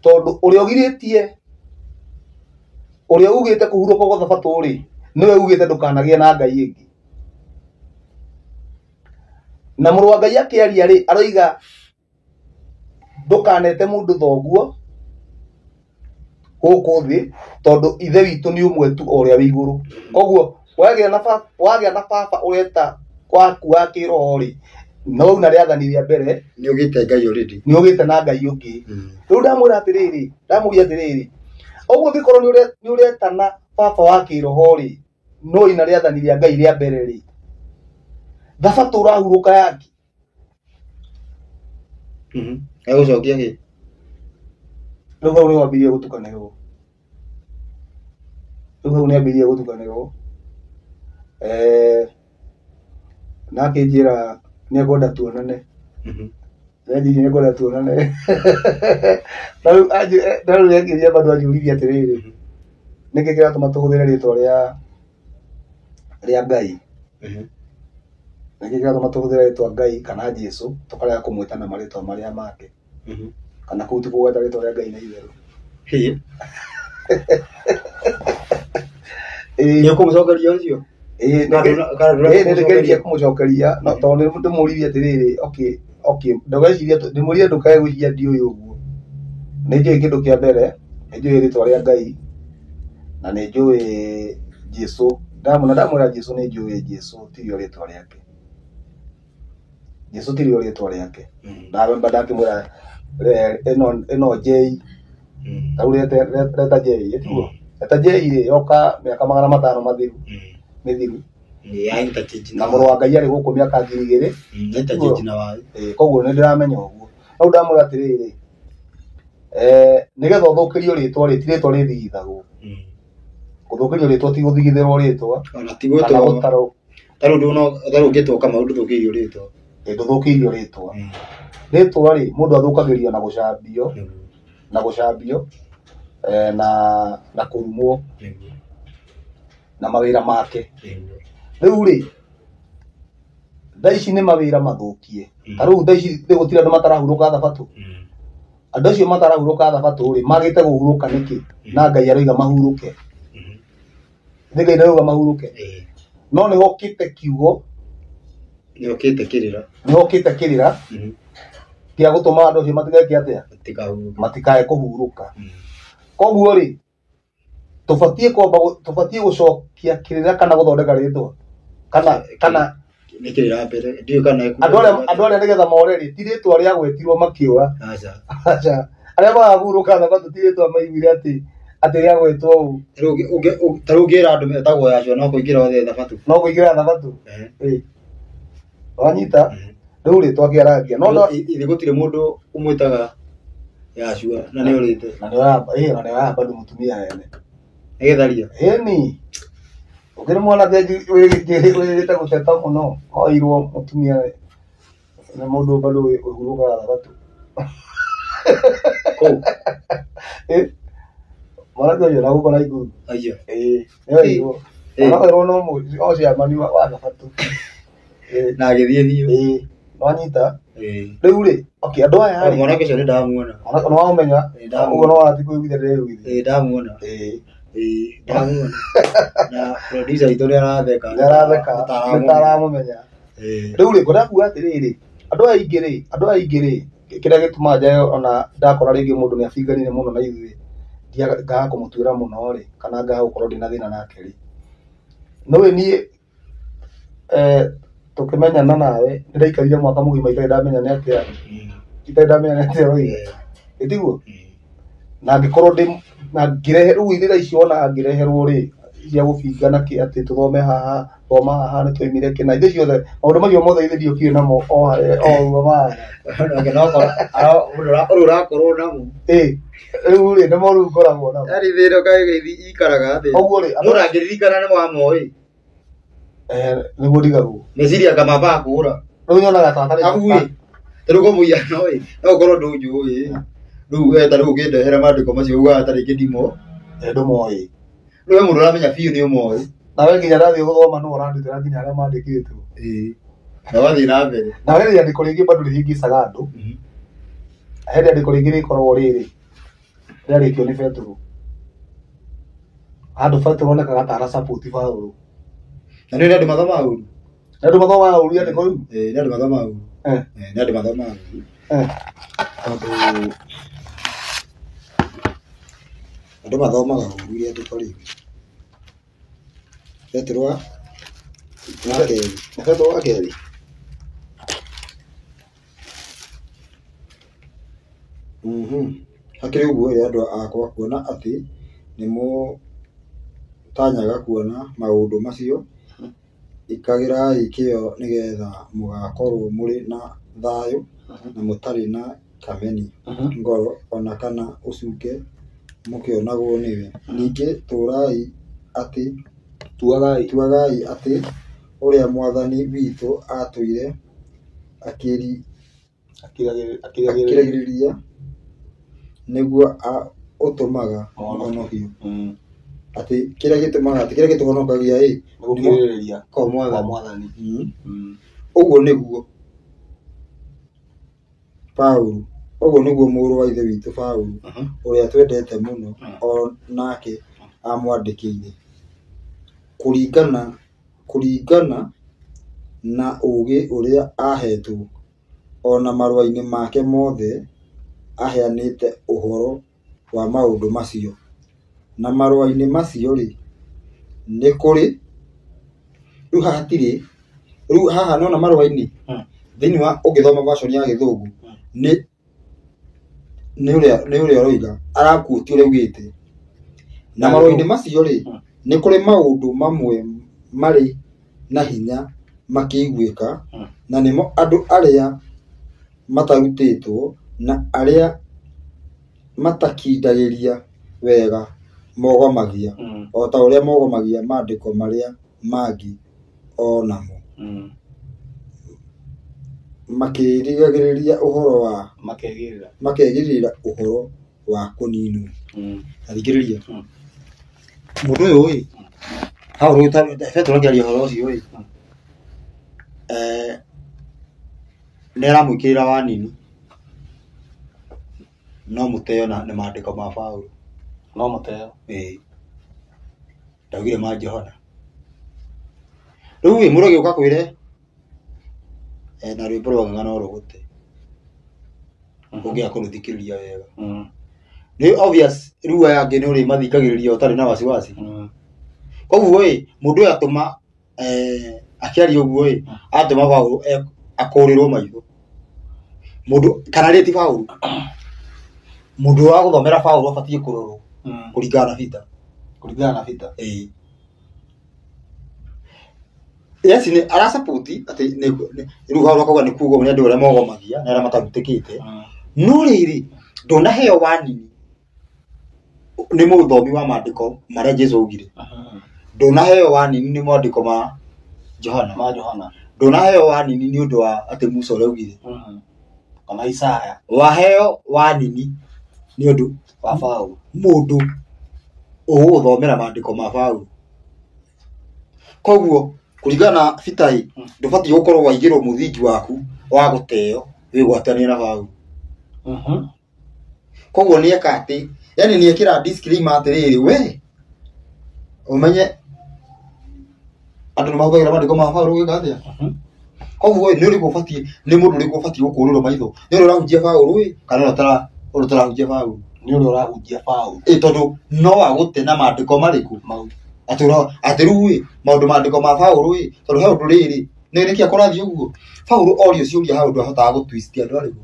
tondũ ũrĩa ũgirĩtie, ũrĩa ugĩte kũhurũka gwa thabatũ rĩ, nĩwe ugĩte ndũkanagĩe na Ngai ĩngĩ. Na mũrũ wa Ngai akĩaria rĩ, aroiga ndũkanete mũndũ thoguo gũkũ thĩ, tondũ ithe witũ nĩ ũmwe tu o ũrĩa wĩ igũrũ. Koguo wagĩa na baba ũreta waku wa kĩroho rĩ, no una rĩathani rĩa mbere nĩ ũgĩte Ngai already, nĩ ũgĩte na Ngai ũngĩ. Rĩu ndamwĩra atĩrĩrĩ, ndamũria atĩrĩrĩ, ũguo ũngĩkorwo nĩ ũretana baba wa kĩroho rĩ, no ina rĩathani rĩa Ngai rĩa mbere rĩ, thabatũ ũrahurũka yake. Agũcokia kĩ? Rĩu hau nĩ wambirie gũtukanĩrwo. Rĩu hau nĩ ambĩrĩria gũtukanĩrwo. Na akĩnjĩra nĩ ekwenda tuonane. Nĩ ekwenda tuonane. Na rĩu akĩnjĩra bado anjũririe atĩrĩrĩ, nĩkĩ kĩratũma tũhũthĩre rĩtwa rĩa Ngai? Nĩkĩ kĩratũma tũhũthĩre rĩtwa Ngai kana Jesũ tũkarega kũmwĩta na marĩtwa marĩa make? Kana kũu ti kũgweta rĩtwa rĩa Ngai na itherũ. Nĩ ũkũmũcokeria ũcio? Ĩĩ, nĩ kũmũcokeria, no tondũ nĩ ndĩmũririe atĩrĩrĩ, okay, okay, ndũgecirie, ndĩmũririe ndũkae gwĩciria ndiũĩ ũguo. Nĩ njũĩ kĩndũ kĩa mbere, nĩ njũĩ rĩtwa rĩa Ngai, na nĩ njũĩ Jesũ. Ndamwĩra Jesũ nĩ njũĩ Jesũ tirio rĩtwa rĩake. Jesũ tirio rĩtwa rĩake. Ndamwĩra ndakĩmwĩra ĩno J, ta rĩu reta J, ĩtiguo? Reta J rĩ, yoka mĩaka 500 mathiru. Mĩthiru. Na mũrũ wa Ngai arĩ gũkũ mĩaka 2000. Koguo nĩ ndĩramenya ũguo. No ndamwĩra atĩrĩrĩ, nĩgetha ũthũkĩrio rĩtwa rĩ, ti rĩtwa rĩthigithagwo. Gũthũkĩrio rĩtwa ti gũthigithĩrwo rĩtwa. Ona ti gwĩtwo. Ta rĩu ũngĩtwo Kamau ndũthũkĩirio rĩtwa. Ndũthũkĩirio rĩtwa. Rĩtwa rĩ, mũndũ athũkagĩrio na gũcambio, na gũcambio, na kũrumwo, na mawĩra make. Rĩu rĩ, thaa ici nĩ mawĩra mathũkie. Ta rĩu thaa ici gũtirĩ andũ matarahurũka thabatũ. Andũ acio matarahurũka thabatũ rĩ, magĩte kũhurũka nĩkĩ? Na Ngai aroiga mahurũke. Nĩ Ngai ndarauga mahurũke. No nĩ hokĩte kiugo, nĩ hokĩte kĩrĩra, nĩ hokĩte kĩrĩra kĩa gũtũma andũ acio matigeke atĩa? Matikae kũhurũka. Koguo rĩ, tũbatiĩ kwamba tũbatiĩ gũcokia kĩrĩra kana gũthondeka rĩtwa kana nĩ kĩrĩra mbere, ndiũĩ kana andũ arĩa nĩgetha more rĩ, ti rĩtwa rĩa gwetirwo makĩũra. Aca. Aca. Arĩa marahurũka thabatũ ti rĩtwa maiguire atĩ rĩa gwetwo ũũ. Ta rĩu ũngĩra andũ metagwo Yahshua no kũingĩra othe thabatũ. No kũingĩra thabatũ. Wanyita? Rĩu rĩ twakĩarangia. No ithe gũtirĩ mũndũ ũmwĩtaga Yahshua na nĩ ũrĩte. Na nĩ oya bado mũtumia ene. Nĩgetharia. Ĩni. Ũkĩrĩ mwanake wĩrĩte gũteta mũno, oirwo mũtumia nĩ mũndũ bado ũhurũkaga thabatũ. Kũu? Mwanake ũcio na gũkũ na igũrũ. Aiya. Ĩĩ, nĩ oirwo. Oirwo no o ciamani wa thabatũ. Na agĩthiĩ biũ. Ĩĩ, wanyita? Rĩu rĩ, okay, andũ aya rĩ. Mwanake ũcio nĩ ndamuona. Nĩ wamũmenya? Ũguo no wathi kwĩiguithia ndĩreiguithia. Ĩĩ, ndamuona. Ĩĩ. Ĩĩ, ndamuona. Na producer witũ nĩ aratheka. Nĩ aratheka, nĩ taramũmenya. Rĩu rĩ, ngwenda kuuga atĩrĩrĩ, andũ aya aingĩ rĩ, kĩrĩa gĩtũmaga njage ona ndakora rĩngĩ mũndũ nĩ abinganire mũno na ithuĩ, ngaga kũmũtuĩra mũno rĩ, kana ngaga gũkorwo ndĩna thĩna nake rĩ. Nĩũĩ niĩ tũkĩmenyana nawe, nĩndaikarire mwaka mũgima itarĩ ndamenya nĩ atĩa, itarĩ ndamenya nĩ atĩa ũroiga. Ĩtiguo? Na ngĩkorwo ndĩ na ngĩrehe rĩu ithĩra icio ona ngĩreherwo rĩ, cia gũbingana kĩ atĩ tũthome haha, thoma haha nĩ twaimire kĩna, ithuĩ ciothe maũndũ macio mothe ithuĩ ndiokire namo o harĩa o ũguo mahana. Ũrĩa ũrakorwo namo. Ĩĩ, rĩu rĩ nĩmo rĩu ngoragwo namo. Yaani thĩna ũkaĩ ikaraga atĩa? Ũguo rĩ, Mũndũ angĩririkana nĩ wamoĩ. Nĩguo ndigagwo. Meciria anga mambaga kũũra. Rĩu nyonaga ta hatarĩ Amu ĩ, ta rĩu kwa mũhiano ĩ, no ũkorwo ndũnjũĩ rĩu we ta rĩu ũkĩndehera maandĩko macio ugaga ta rĩngĩ ndimo. Ndũmoĩ. Rĩu he mũndũ ũramenya biũ nĩ ũmoĩ. Nawe nginya ndathiĩ gũthoma nũ ũrandutĩra nginya harĩa mandĩkĩtwo. Ĩĩ. Na wathiĩ na mbere. Na he rĩandĩko rĩngĩ bado rĩhĩngĩcaga andũ. He rĩandĩko rĩngĩ rĩkoragwo rĩrĩ rĩarĩtio nĩ Betũrũ. Handũ Betũrũ onekaga ta ara support Paũlũ. Na nĩ andũ mathomaga ũru. Na andũ mathomaga ũru rĩandĩko rĩu? Ĩĩ, nĩ andũ mathomaga ũru. Nĩ andũ mathomaga ũru. Tondũ andũ mathomaga ũru rĩandĩko rĩu. Petero wa kerĩ. Nĩ Petero wa kerĩ? Hakĩrĩ ũguo ĩ andũ akwa, kuona atĩ nĩmũtanyaga kuona maũndũ macio, ĩkagĩrai kĩyo nĩgeetha mũgaakorwo mũrĩ na thayũ na mũtarĩ na kameni ngoro o na kana ũcuuke mũkĩonagwo nĩwe. Ningĩ tuagai atĩ ũrĩa Mwathani witũ aatũire akĩragĩrĩria nĩguo ũtũmaga mũhonokio. Atĩ kĩrĩa gĩtũmaga atĩ kĩrĩa gĩtũhonokagia ĩ Gũkirĩrĩria kwa Mwathani. Mwathani. Ũguo nĩguo Paũlũ, ũguo nĩguo mũrũ wa Ithe witũ Paũlũ ũrĩa twendete mũno o nake aamwandĩkĩire, kũringana na ũũgĩ ũrĩa aaheetwo, o na marũa-inĩ make mothe aheanĩte ũhoro wa maũndũ macio. Na marũa-inĩ macio-rĩ, nĩ kũrĩ rĩu haha hatirĩ rĩu haha nona marũa-inĩ thĩinĩ wa ũngĩthoma version ya gĩthũngũ nĩ ũrĩa ũroiga arakuotia ũrĩa augĩte. Na marũa-inĩ macio-rĩ, nĩ kũrĩ maũndũ mamwe marĩ na hinya makĩiguĩka, na nĩmo andũ arĩa matarutĩtwo na arĩa matakindagĩria wega mogomagia, o ta ũrĩa mogomagia maandĩko marĩa mangĩ o namo, makĩrigagĩrĩria ũhoro wa makegirĩra ũhoro wa kũninwo. Thikĩrĩria mũndũ ũyũ ĩ hau Petero akĩaria ũhoro ũcio ĩ nĩ aramwĩkĩrĩra wanini no mũteo na nĩ maandĩko ma Paũlũ. No mũteo. Ĩĩ. Ndaugire ma Johana. Rĩu ĩ mũndũ agĩũka kwĩre na rwĩmbo rwa ng'ang'a no rũgũte ũngĩaga kũrũthikĩrĩria wega. Nĩ obvious rĩu aya angĩ nĩ ũrĩmathikagĩrĩria ũtarĩ na wasiwasi. Koguo ĩ mũndũ ũyũ atũma akĩaria ũguo ĩ atũma Paũlũ akũrĩrwo maitho. Mũndũ kana rĩ ti Paũlũ. Mũndũ wa gũthomera Paũlũ abatiĩ kũrorwo kũringana na Peter. Kũringana na Peter. Ĩĩ. Yes, nĩ arasapoti atĩ rĩu Paũlũ akauga nĩ kuga nĩ andũ arĩa mogomagia na arĩa matarutĩkĩte. No rĩrĩ ndũnaheo wanini nĩ mũthomi wa maandĩko marĩa Jesũ augire. Ndũnaheo wanini nĩ maandĩko ma Johana. Ma Johana. Ndũnaheo wanini nĩ ũndũ wa atĩ Musa ũrĩa augire. Kana Isaya. Waheo wanini nĩ ũndũ wa Paũlũ. Mũndũ ũgũgũthomera maandĩko ma Paũlũ. Koguo kũringana na Peter ĩ ndũbatiĩ gũkorwo waigĩrwo mũthingi waku wa gũteo wĩgwatanie na Paũlũ. Koguo nĩ eka atĩ, yani nĩ ekĩra disclaimer atĩrĩrĩ, we ũmenye andũ nĩ mahũthagĩra maandĩko ma Paũlũ gwĩka atĩa. Koguo nĩ ũrĩkũ ũbatiĩ, nĩ mũndũ ũrĩkũ ũbatiĩ gũkũrĩrwo maitho? Nĩ ũrĩa ũrahunjia Paũlũ ĩ kana ũrĩa ũtarahunjia Paũlũ? Nĩ ũrĩa ũrahunjia Paũlũ. Ĩ tondũ no agũte na maandĩko marĩkũ? Mau. Atĩ rĩu ĩ maũndũ maandĩko ma Paũlũ ĩ tondũ he ũndũ rĩrĩ nĩ nĩkĩ akũrathiĩ ũguo? Paũlũ orio ciũria he ũndũ ahotaga gũtwist andũ arĩkũ?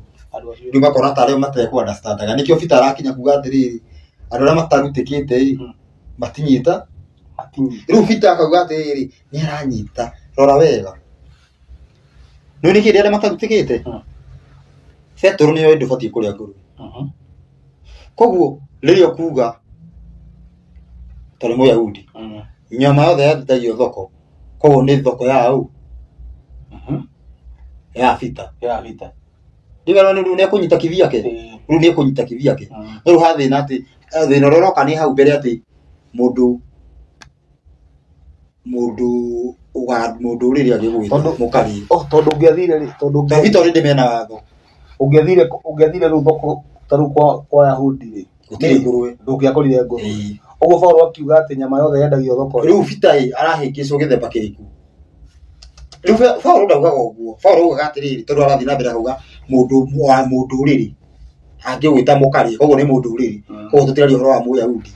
Rĩu makona tarĩ o matekũ understandaga. Nĩkĩo Peter arakinya kuga atĩrĩrĩ andũ arĩa matarutĩkĩte ĩ matinyita. Rĩu Peter akauga atĩrĩrĩ nĩ aranyita, rora wega. Nĩ nĩkĩ arĩa matarutĩkĩte? Petero nĩoĩ ndũbatiĩ kũrĩa ngũrwe. Koguo rĩrĩa ũkuga tondũ Mũyahudi nyama yothe yathitagio thoko Koguo nĩ thoko ya ũ ya bita. Ya vita. Ndigana nĩ rĩu nĩekũnyita kivyake. Rĩu nĩekũnyita kivyake. No rĩu hathĩna atĩ thĩna ũrĩa ũroka nĩ hau mbere atĩ mũndũ mũndũ rĩrĩa agĩgwĩta mũkarĩe. Oh, tondũ ũngĩathire rĩ, tondũ Tondũ bita already mena watho. Ũngĩathire rĩu thoko ta rĩu kwa Yahudi rĩ, Gũtirĩ ngũrwe. Ndũngĩakorire ngũrwe. Ũguo Paul akiuga atĩ nyama yothe yendagio thoko. Rĩu bita ĩ arahĩngĩcwo gĩthemba kĩrĩkũ? Rĩu Paul ndaugaga ũguo. Paul augaga atĩrĩrĩ, tondũ arathiĩ na mbere akauga mũndũ wa mũndũ rĩrĩ angĩgwĩta mũkarĩe, koguo nĩ mũndũ rĩrĩ. Koguo tũtiraria ũhoro wa Mũyahudi.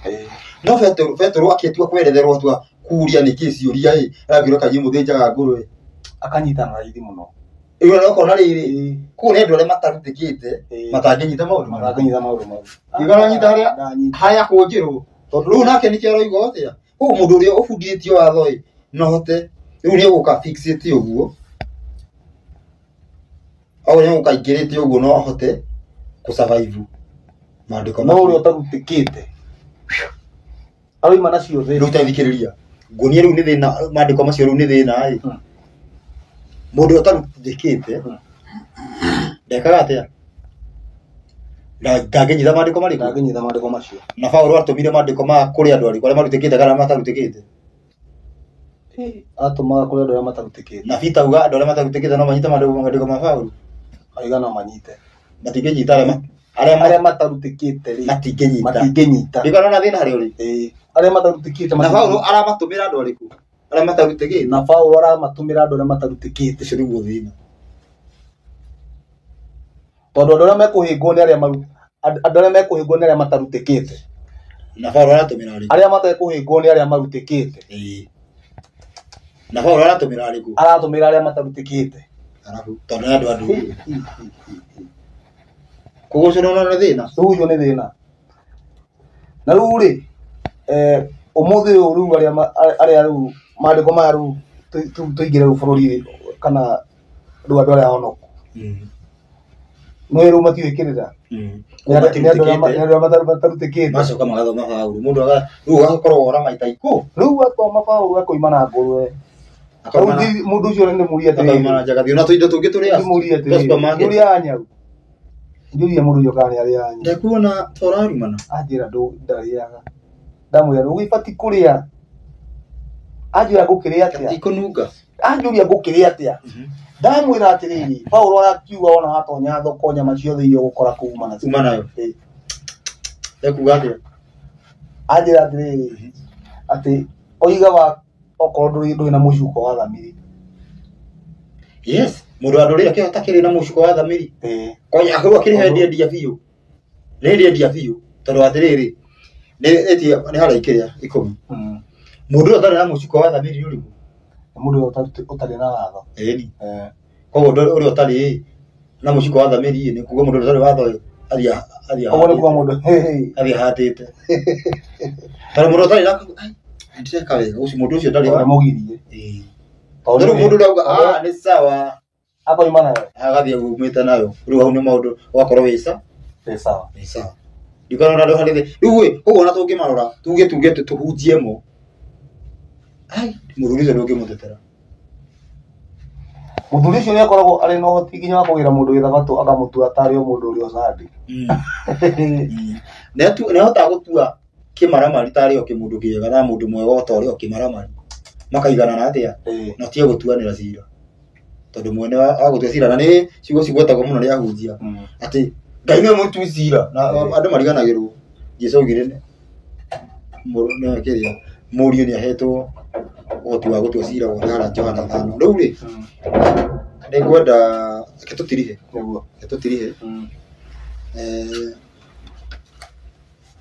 No Petero akĩtua kweretherwo atua kuria nĩkĩ ciũria ĩ, arakĩũria kaĩ mũthĩnjaga ngũrwe. Akanyitana raithi mũno. Ĩyo ũkona rĩrĩ, kũu nĩ andũ arĩa matarutĩkĩte matangĩnyita maũndũ mau. Matangĩnyita maũndũ mau. Ndigana nyita harĩa kũnjĩrwo. Tondũ rĩu nake nĩkĩo aroiga atĩa? Koguo mũndũ ũrĩa ũbundithĩtio watho ĩ, no hote rĩu nĩ egũka fixĩte ũguo. Au nĩ egũka aingĩrĩte ũguo no ahote kũ survive maandĩko No ũrĩa ũtarutĩkĩte aroima nacio thĩ. Rĩu tathikĩrĩria. Nguonia rĩu nĩ thĩna, maandĩko macio rĩu nĩ thĩna ĩ. Mũndũ ũrĩa ũtarutĩkĩte ndekaga atĩa? Ndangĩnyita maandĩko marĩkũ? Ndangĩnyita maandĩko macio. Na Paul atũmire maandĩko ma kũrĩ andũ arĩkũ arĩa marutĩkĩte kana matarutĩkĩte? Atũmaga kũrĩ andũ arĩa matarutĩkĩte. Na Peter auga andũ arĩa matarutĩkĩte no manyite maandĩko ma Paul? Auga no manyite. Matingĩnyita arĩa matarutĩkĩte rĩ. Matingĩnyita. Matingĩnyita. Ndikona na thĩna harĩa ũrĩ. Arĩa matarutĩkĩte. Na Paul aramatũmĩra andũ arĩkũ? Arĩa matarutĩkĩte. Na Paul aramatũmĩra andũ arĩa matarutĩkĩte. Ũcio nĩguo thĩna. Tondũ andũ arĩa mekũhĩngwo nĩ arĩa andũ arĩa mekũhĩngwo nĩ arĩa matarutĩkĩte. Na Paul aratũmĩra arĩkũ? Arĩa matekũhĩngwo nĩ arĩa marutĩkĩte. Na Paul aratũmĩra arĩkũ? Aratũmĩra arĩa matarutĩkĩte. Arabu tondũ nĩ andũ a ndũrĩrĩ. Koguo ũcio nĩ thĩna. Rĩu ũcio nĩ thĩna. Na rĩu rĩ, ũmũthĩ ũyũ rĩu arĩa rĩu maandĩko maya rĩu tũingĩre rĩu bũrũri kana rĩu andũ arĩa ahonoku. No rĩu matiũĩ kĩrĩra. Nĩ andũ arĩa matarutĩkĩte. Macoka magathoma Paul. Mũndũ rĩu agakorwo ora maita ikũ. Rĩu athoma Paul akoima na ngũrwe. Mũndũ ũcio nĩ mũria atĩrĩrĩ. Akoima na njagathi. Ona tũindo tũngĩ tũrĩa supermarket. Ndũrĩaga nyaru. Njũria mũndũ ũcio kana nĩarĩaga nyaru. Ndekuona ta ũrarumana. Anjĩra ndarĩaga. Ndamwĩra ndũgĩbatiĩ kũrĩa. Anjĩra ngũkĩrĩa atĩa? Ikũnunga. Anjũria ngũkĩrĩa atĩa? Ndamwĩra atĩrĩrĩ, Paul arakiuga ona watonya thoko nyama ciothe iria ũgũkora kũu uma nacio. Uma nayo. Ekuga atĩa? Anjĩra atĩrĩrĩ, atĩ oiga wa okorwo ndũrĩ na mũcuko wa thamiri. Yes, mũndũ wa ndũrĩrĩ akĩhota kĩrĩ na mũcuko wa thamiri. Konya akĩrwo akĩrĩ hĩndĩ endia biũ. Nĩ hĩndĩ endia biũ tondũ atĩrĩrĩ, nĩ harĩa ikĩrĩa 10. Mũndũ ũrĩa ũtarĩ na mũcuko wa thamiri nĩ ũrĩkũ? Mũndũ ũrĩa ũtarĩ na watho. Ĩni. Koguo ũrĩa ũtarĩ na mũcuko wa thamiri nĩ kuga mũndũ ũrĩa ũtarĩ watho athiĩ. Koguo nĩ kuga mũndũ athiĩ ahatĩte. Tondũ mũndũ ũtarĩ na ndireka wega ũcio mũndũ ũcio ndarĩ wa mũgirie. Tondũ mũndũ ũrĩa auga nĩ sawa akoima nayo. Agathiĩ aumĩte nayo. Rĩu hau nĩ maũndũ ũgakorwo wĩ sawa. Wĩ sawa. Wĩ sawa. Ndikona andũ harĩ thĩ. Rĩu ĩ, koguo ona tũngĩmarora tuge tũhunjie mo. Ai, mũthuri ũcio ndũngĩmũtetera. Mũthuri ũcio nĩakoragwo arĩ na ũhoti nginya wa kũgĩra mũndũ gĩthabatũ akamũtua tarĩ o mũndũ ũrĩa ũcandi. Nĩahotaga gũtua kĩmaramari tarĩ o kĩmũndũ kĩega na mũndũ mwega o ta ũrĩa o kĩmaramari. Makaiganana atĩa? Na tige gũtuanĩra cira. Tondũ mwene wa gũtua cira na nĩ ciugo cigwetagwo mũno nĩ ahunjia. Atĩ Ngai nĩwe mũtui cira na andũ mariganagĩrwo. Jesũ augire kĩrĩa mũriũ nĩahetwo ũhoti wa gũtua cira wothe harĩa Johana 5. Rĩu rĩ, nĩngwenda reke tũtirihe. Reke tũtirihe.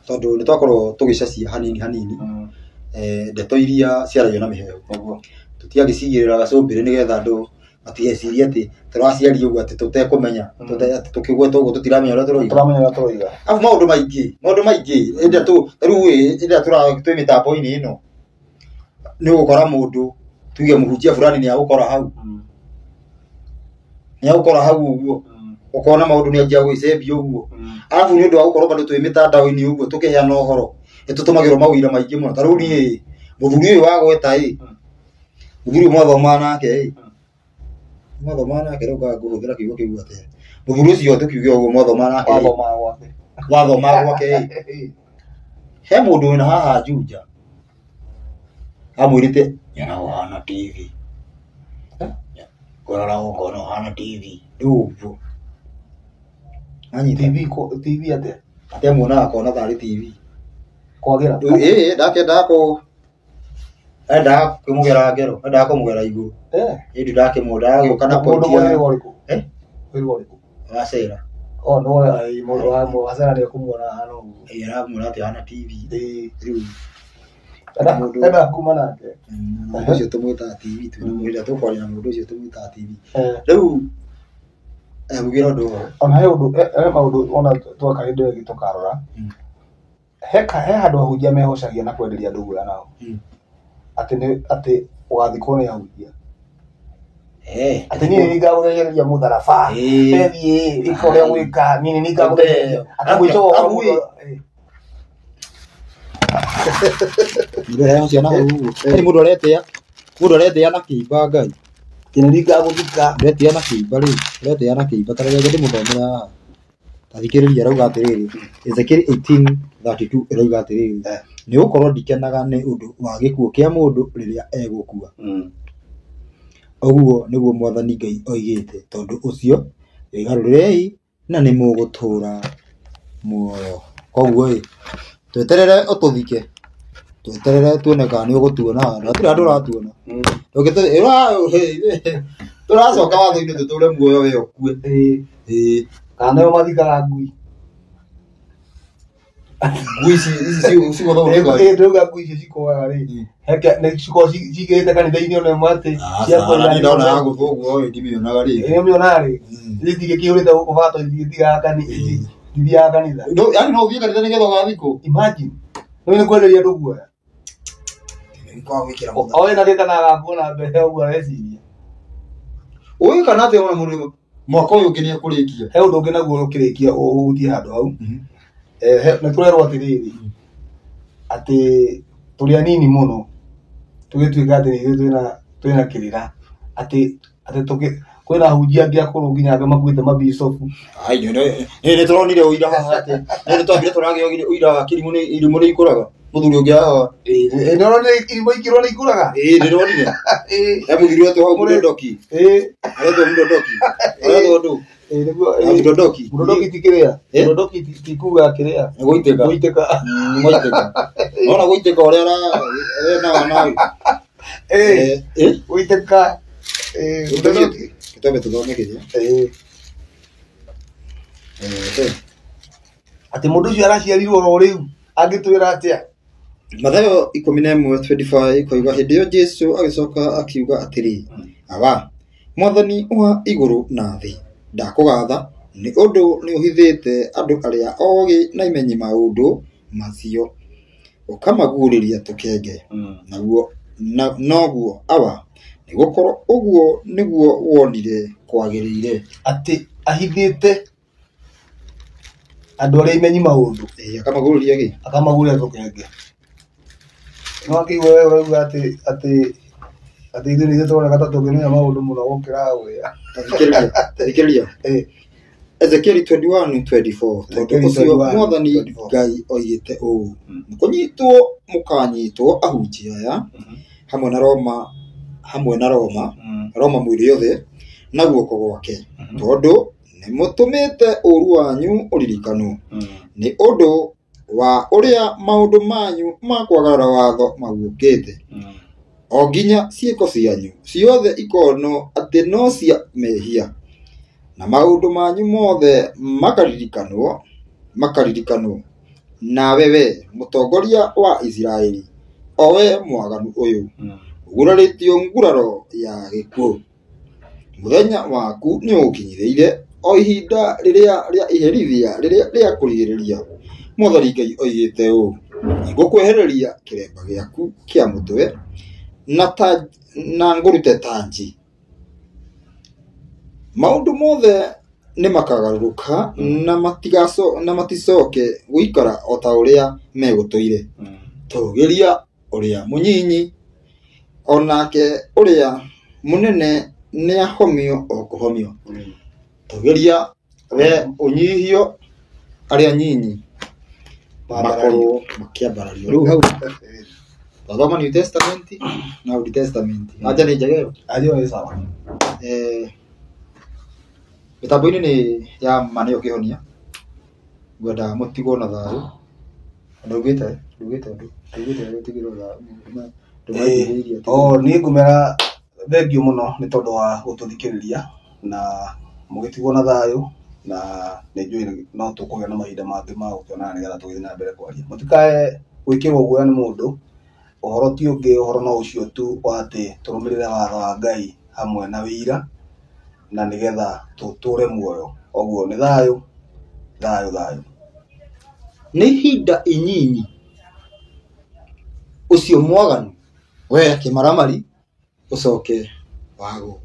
Tondũ nĩtwakorwo tũgĩcacia hanini hanini ndeto iria ciaragio na mĩheehũ. Tũtiagĩcigĩrĩra gacũmbĩrĩ nĩgetha andũ matigecirie atĩ tũraciaria ũguo atĩ tũtekũmenya, atĩ tũkĩgweta ũguo tũtiramenya ũrĩa tũroiga. Tũramenya ũrĩa tũroiga. Arabu maũndũ maingĩ hĩndĩ ĩrĩa rĩu ĩ, hĩndĩ ĩrĩa twĩ mĩtambo-inĩ ĩno nĩ ũgũkora mũndũ tuge mũhunjia fulani nĩ agũkora hau. Nĩ agũkora hau ũguo. Ũkona maũndũ nĩ anjia gwĩcembia ũguo. Arabu nĩ ũndũ wa gũkorwo bado twĩ mĩtandao-inĩ ũguo tũkĩheana ũhoro nĩ tũtũmagĩrwo mawĩra maingĩ mũno. Ta rĩu niĩ mũthuri ũyũ wa gweta ĩ, Mũthuri mwathomaga nake ĩ. Mwathomaga nake rĩu ngaga ngũhũthĩra kiugo kĩu atĩa. Mũthuri ũcio tũkiuge ũguo mwathomaga nake ĩ. Wathomaga gwake. Wathomaga gwake ĩ. He mũndũ wĩna haha Juja. Amwĩrĩte nyona ũhana TV. Ngũrora ũkona ũhana TV. Rĩu ũguo. Anyita. TV TV atĩa? Atĩ amuonaga akona tarĩ TV. Kwagĩra. Rĩu ĩ ndakendaga kũ endaga kũmũgera ngero, endaga kũmũgera igũrũ. Eh. Ĩndĩ ndakĩmwona ndagĩũka na Mũndũ point ya mũhĩrĩga ũrĩkũ? Eh? Mũhĩrĩga ũrĩkũ? wa Sera. Oh, no, ai mũndũ wa wa Sera nĩ ekũmuona hana ũguo. Ĩ aramwĩra atĩ ahana TV. Ĩĩ. Rĩu Enda mũndũ enda kuma nake. Mũndũ ũcio tũmwĩtaga TV twĩna mũhĩrĩga tũkwaria na mũndũ ũcio tũmwĩtaga TV. Eh. Rĩu ngugĩra ũndũ ũyũ. Ona he ũndũ he maũndũ ona twaka hĩndĩ ĩyo ĩngĩ tũkarora. He he handũ ahunjia mehocagia na kwenderia andũ guoya nao. Atĩ nĩ atĩ ũgathikwo nĩ ahunjia. Eh. Atĩ niĩ nĩ ngagũthecereria mũtharaba. Ĩĩ. Thiĩ ĩka ũrĩa gwĩka niĩ nĩ ngagũthecereria. Atĩ mũico wa Abu ĩ. Mũndũ arehocia na hau ũguo. Yaani mũndũ aretĩa. Mũndũ aretĩa na kĩimba Ngai. Atĩ nĩ ngagũthika. Aretĩa na kĩimba rĩu. Aretĩa na kĩimba. Ta reke ndĩmũthomere haha. Ta thikĩrĩria arauga atĩrĩrĩ. Ezekiel 18:32 ĩrauga atĩrĩrĩ. Nĩ gũkorwo ndikenaga nĩ ũndũ wa gĩkuũ kĩa mũndũ rĩrĩa egũkua. Ũguo nĩguo Mwathani Ngai oigĩte. Tondũ ũcio wĩgarũrei na nĩ mũgũtũũra muoyo. Koguo ĩ tweterere ũtũthike. Tweterere tuone kana nĩ ũgũtuona handũ. Hatirĩ handũ ũratuona. Tũracoka watho-inĩ tũtũre muoyo we ũkue. Ĩĩ. Ĩĩ. Kana nĩo mathikaga ngui. Ngui ici ici cigũthagwo nĩ ngari. Ĩĩ ndĩrauga ngui icio cikoaga rĩ. Heke nĩ cikoragwo cigĩrĩte kanitha-inĩ ona ĩmwe atĩ cia Aca, niĩ ndona ya gũthwo ũguo ĩ ndimĩonaga rĩngĩ. Ĩĩ ũmĩonaga rĩ. Ici cingĩkĩihũrĩte gũkũ bata itithiaga kanitha. Yaani no ũthiĩ kanitha nĩgetha ũgathikwo. Imagine. Rĩu nĩ kwenderia andũ guoya. Kwaga gwĩkĩra mũthako. O wĩna gĩkana agakuona mbere ũguo areciria. Ũĩ kana atĩa ona mũndũ mwaka ũyũ ũngĩ nĩekũrĩkia. He ũndũ ũngĩ naguo ũkĩrĩkia ũhutie handũ hau. Nĩ tũrerwo atĩrĩrĩ atĩ tũrĩ anini mũno tũgĩtuĩka atĩ nĩ ithuĩ twĩna kĩrĩra atĩ atĩ kwĩna ahunjia angĩ akũrũ nginya angĩ makuĩte mabicobu. Ai nĩ nĩ tũronire ũira haha atĩ nĩ twambire tũragĩogire ũira wa kĩrimũ nĩ irimũ nĩ ikũraga. Mũthuri ũngĩ haha. Ĩĩ nĩ ũronire irimũ ikĩrwo nĩ ikũraga. Ĩĩ ndĩronire. He mũthuri wetwo hau Mũndondoki. Ĩĩ. Aretwo Mũndondoki. Aretwo ndũ. Ĩĩ nĩguo. Mũndondoki. Mũndondoki ti kĩrĩa. Mũndondoki ti kuga kĩrĩa. Nĩ gũitĩka. Gũitĩka. Nĩ gũitĩka. Nona gũitĩka ũrĩa arena nawe. Ĩĩ. Ĩĩ. Gũitĩka. Ĩĩ Mũndondoki. Twambe tũthome kĩrĩa. Ĩĩ. Ĩĩ. Atĩ mũndũ ũcio araciarirwo oro rĩu angĩtwĩra atĩa? Mathayo 11:25 ikoiga hĩndĩ ĩyo Jesũ agĩcoka akiuga atĩrĩ, Awa, Mwathani wa igũrũ na thĩ, ndakũgatha nĩ ũndũ nĩũhithĩte andũ arĩa ogĩ na imenyi maũndũ macio, ũkamaguũrĩria tũkenge. Naguo noguo Awa, nĩgũkorwo ũguo nĩguo wonire kwagĩrĩire. Atĩ ahithĩte andũ arĩa imenyi maũndũ. Ĩĩ akamaguũrĩria kĩ? Akamaguũrĩria tũkenge. No akĩigua we ũrauga atĩ atĩ atĩ ithuĩ nĩ ithuĩ tũroneka ta tũngĩmenya maũndũ mũno gũkĩra ũrĩa. Thikĩrĩria, thikĩrĩria. Ĩĩ. Ezekiel 21:24 tondũ ũcio Mwathani Ngai oigĩte ũũ, nĩkũnyitwo mũkanyitwo ahunjia aya hamwe na Roma hamwe na Roma Roma mwĩrĩ yothe na guoko gwake tondũ nĩmũtũmĩte ũũru wanyu ũririkanwo nĩ ũndũ wa ũrĩa maũndũ manyu ma kwagarara watho maguũkĩte o nginya ciĩko cianyu ciothe ikonwo atĩ no cia mehia na maũndũ manyu mothe makaririkanwo makaririkanwo nawe we mũtongoria wa Isiraeli o we mwaganu ũyũ ũgurarĩtio nguraro ya gĩkuũ mũthenya waku nĩ ũkinyĩrĩire o ihinda rĩrĩa rĩa iherithia rĩrĩa rĩa kũrigĩrĩria. Mwathani Ngai oigĩte ũũ, nĩngũkwehereria kĩremba gĩaku kĩa mũtwe na ngũrute tanji. Maũndũ mothe nĩ makagarũrũka na maticoke gũikara o ta ũrĩa megũtũire. Tũũgĩria ũrĩa mũnyinyi Onake ũrĩa mũnene nĩahomio o kũhomio. Tũgĩria we ũnyihio, arĩa nyinyi makorwo makĩambarario. Rĩu hau twathoma New Testament na Old Testament. Anja nĩ njega ĩyo. Ario nĩ sawa. Mĩtambo-inĩ nĩ ya ma nĩyo kĩhonia. Ngwenda mũtigwo na thayũ. Ndaugĩte ndugĩte ũndũ ndugĩte gũtigĩrwo thayũ. Ndũmaigithĩirie. O niĩ ngũmera thengiũ mũno nĩ tondũ wa gũtũthikĩrĩria na mũgĩtigwo na thayũ, na nĩ njũĩ no tũkũgĩa na mahinda mangĩ ma gũkĩonana nĩgetha tũgĩthiĩ na mbere kwaria. Mũtikae gwĩkĩrwo guoya nĩ mũndũ, ũhoro ti ũngĩ, ũhoro no ũcio tu wa atĩ tũrũmĩrĩre watho wa Ngai hamwe na wĩira, na nĩgetha tũtũre muoyo. Ũguo nĩ thayũ, thayũ, thayũ. Nĩ ihinda inyinyi ũcio mwaganu we kĩmaramari ũcoke wagwo.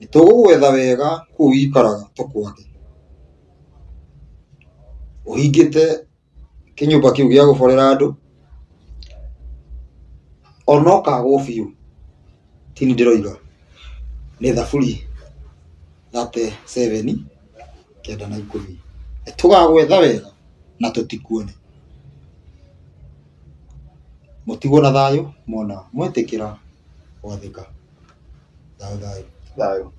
Nĩ tũgũgwetha wega kũu ũikaraga tũkwage. Ũhingĩte kĩnyũmba kĩu gĩa gũborera andũ ona ũkagwo biũ. Tini ndĩroiga nĩ Thaburi 37 9 na 10. Nĩ tũgagwetha wega na tũtikuone. Mũtigwo na thayũ mona mwetĩkĩra gwathĩka. Thayũ thayũ. Thayũ.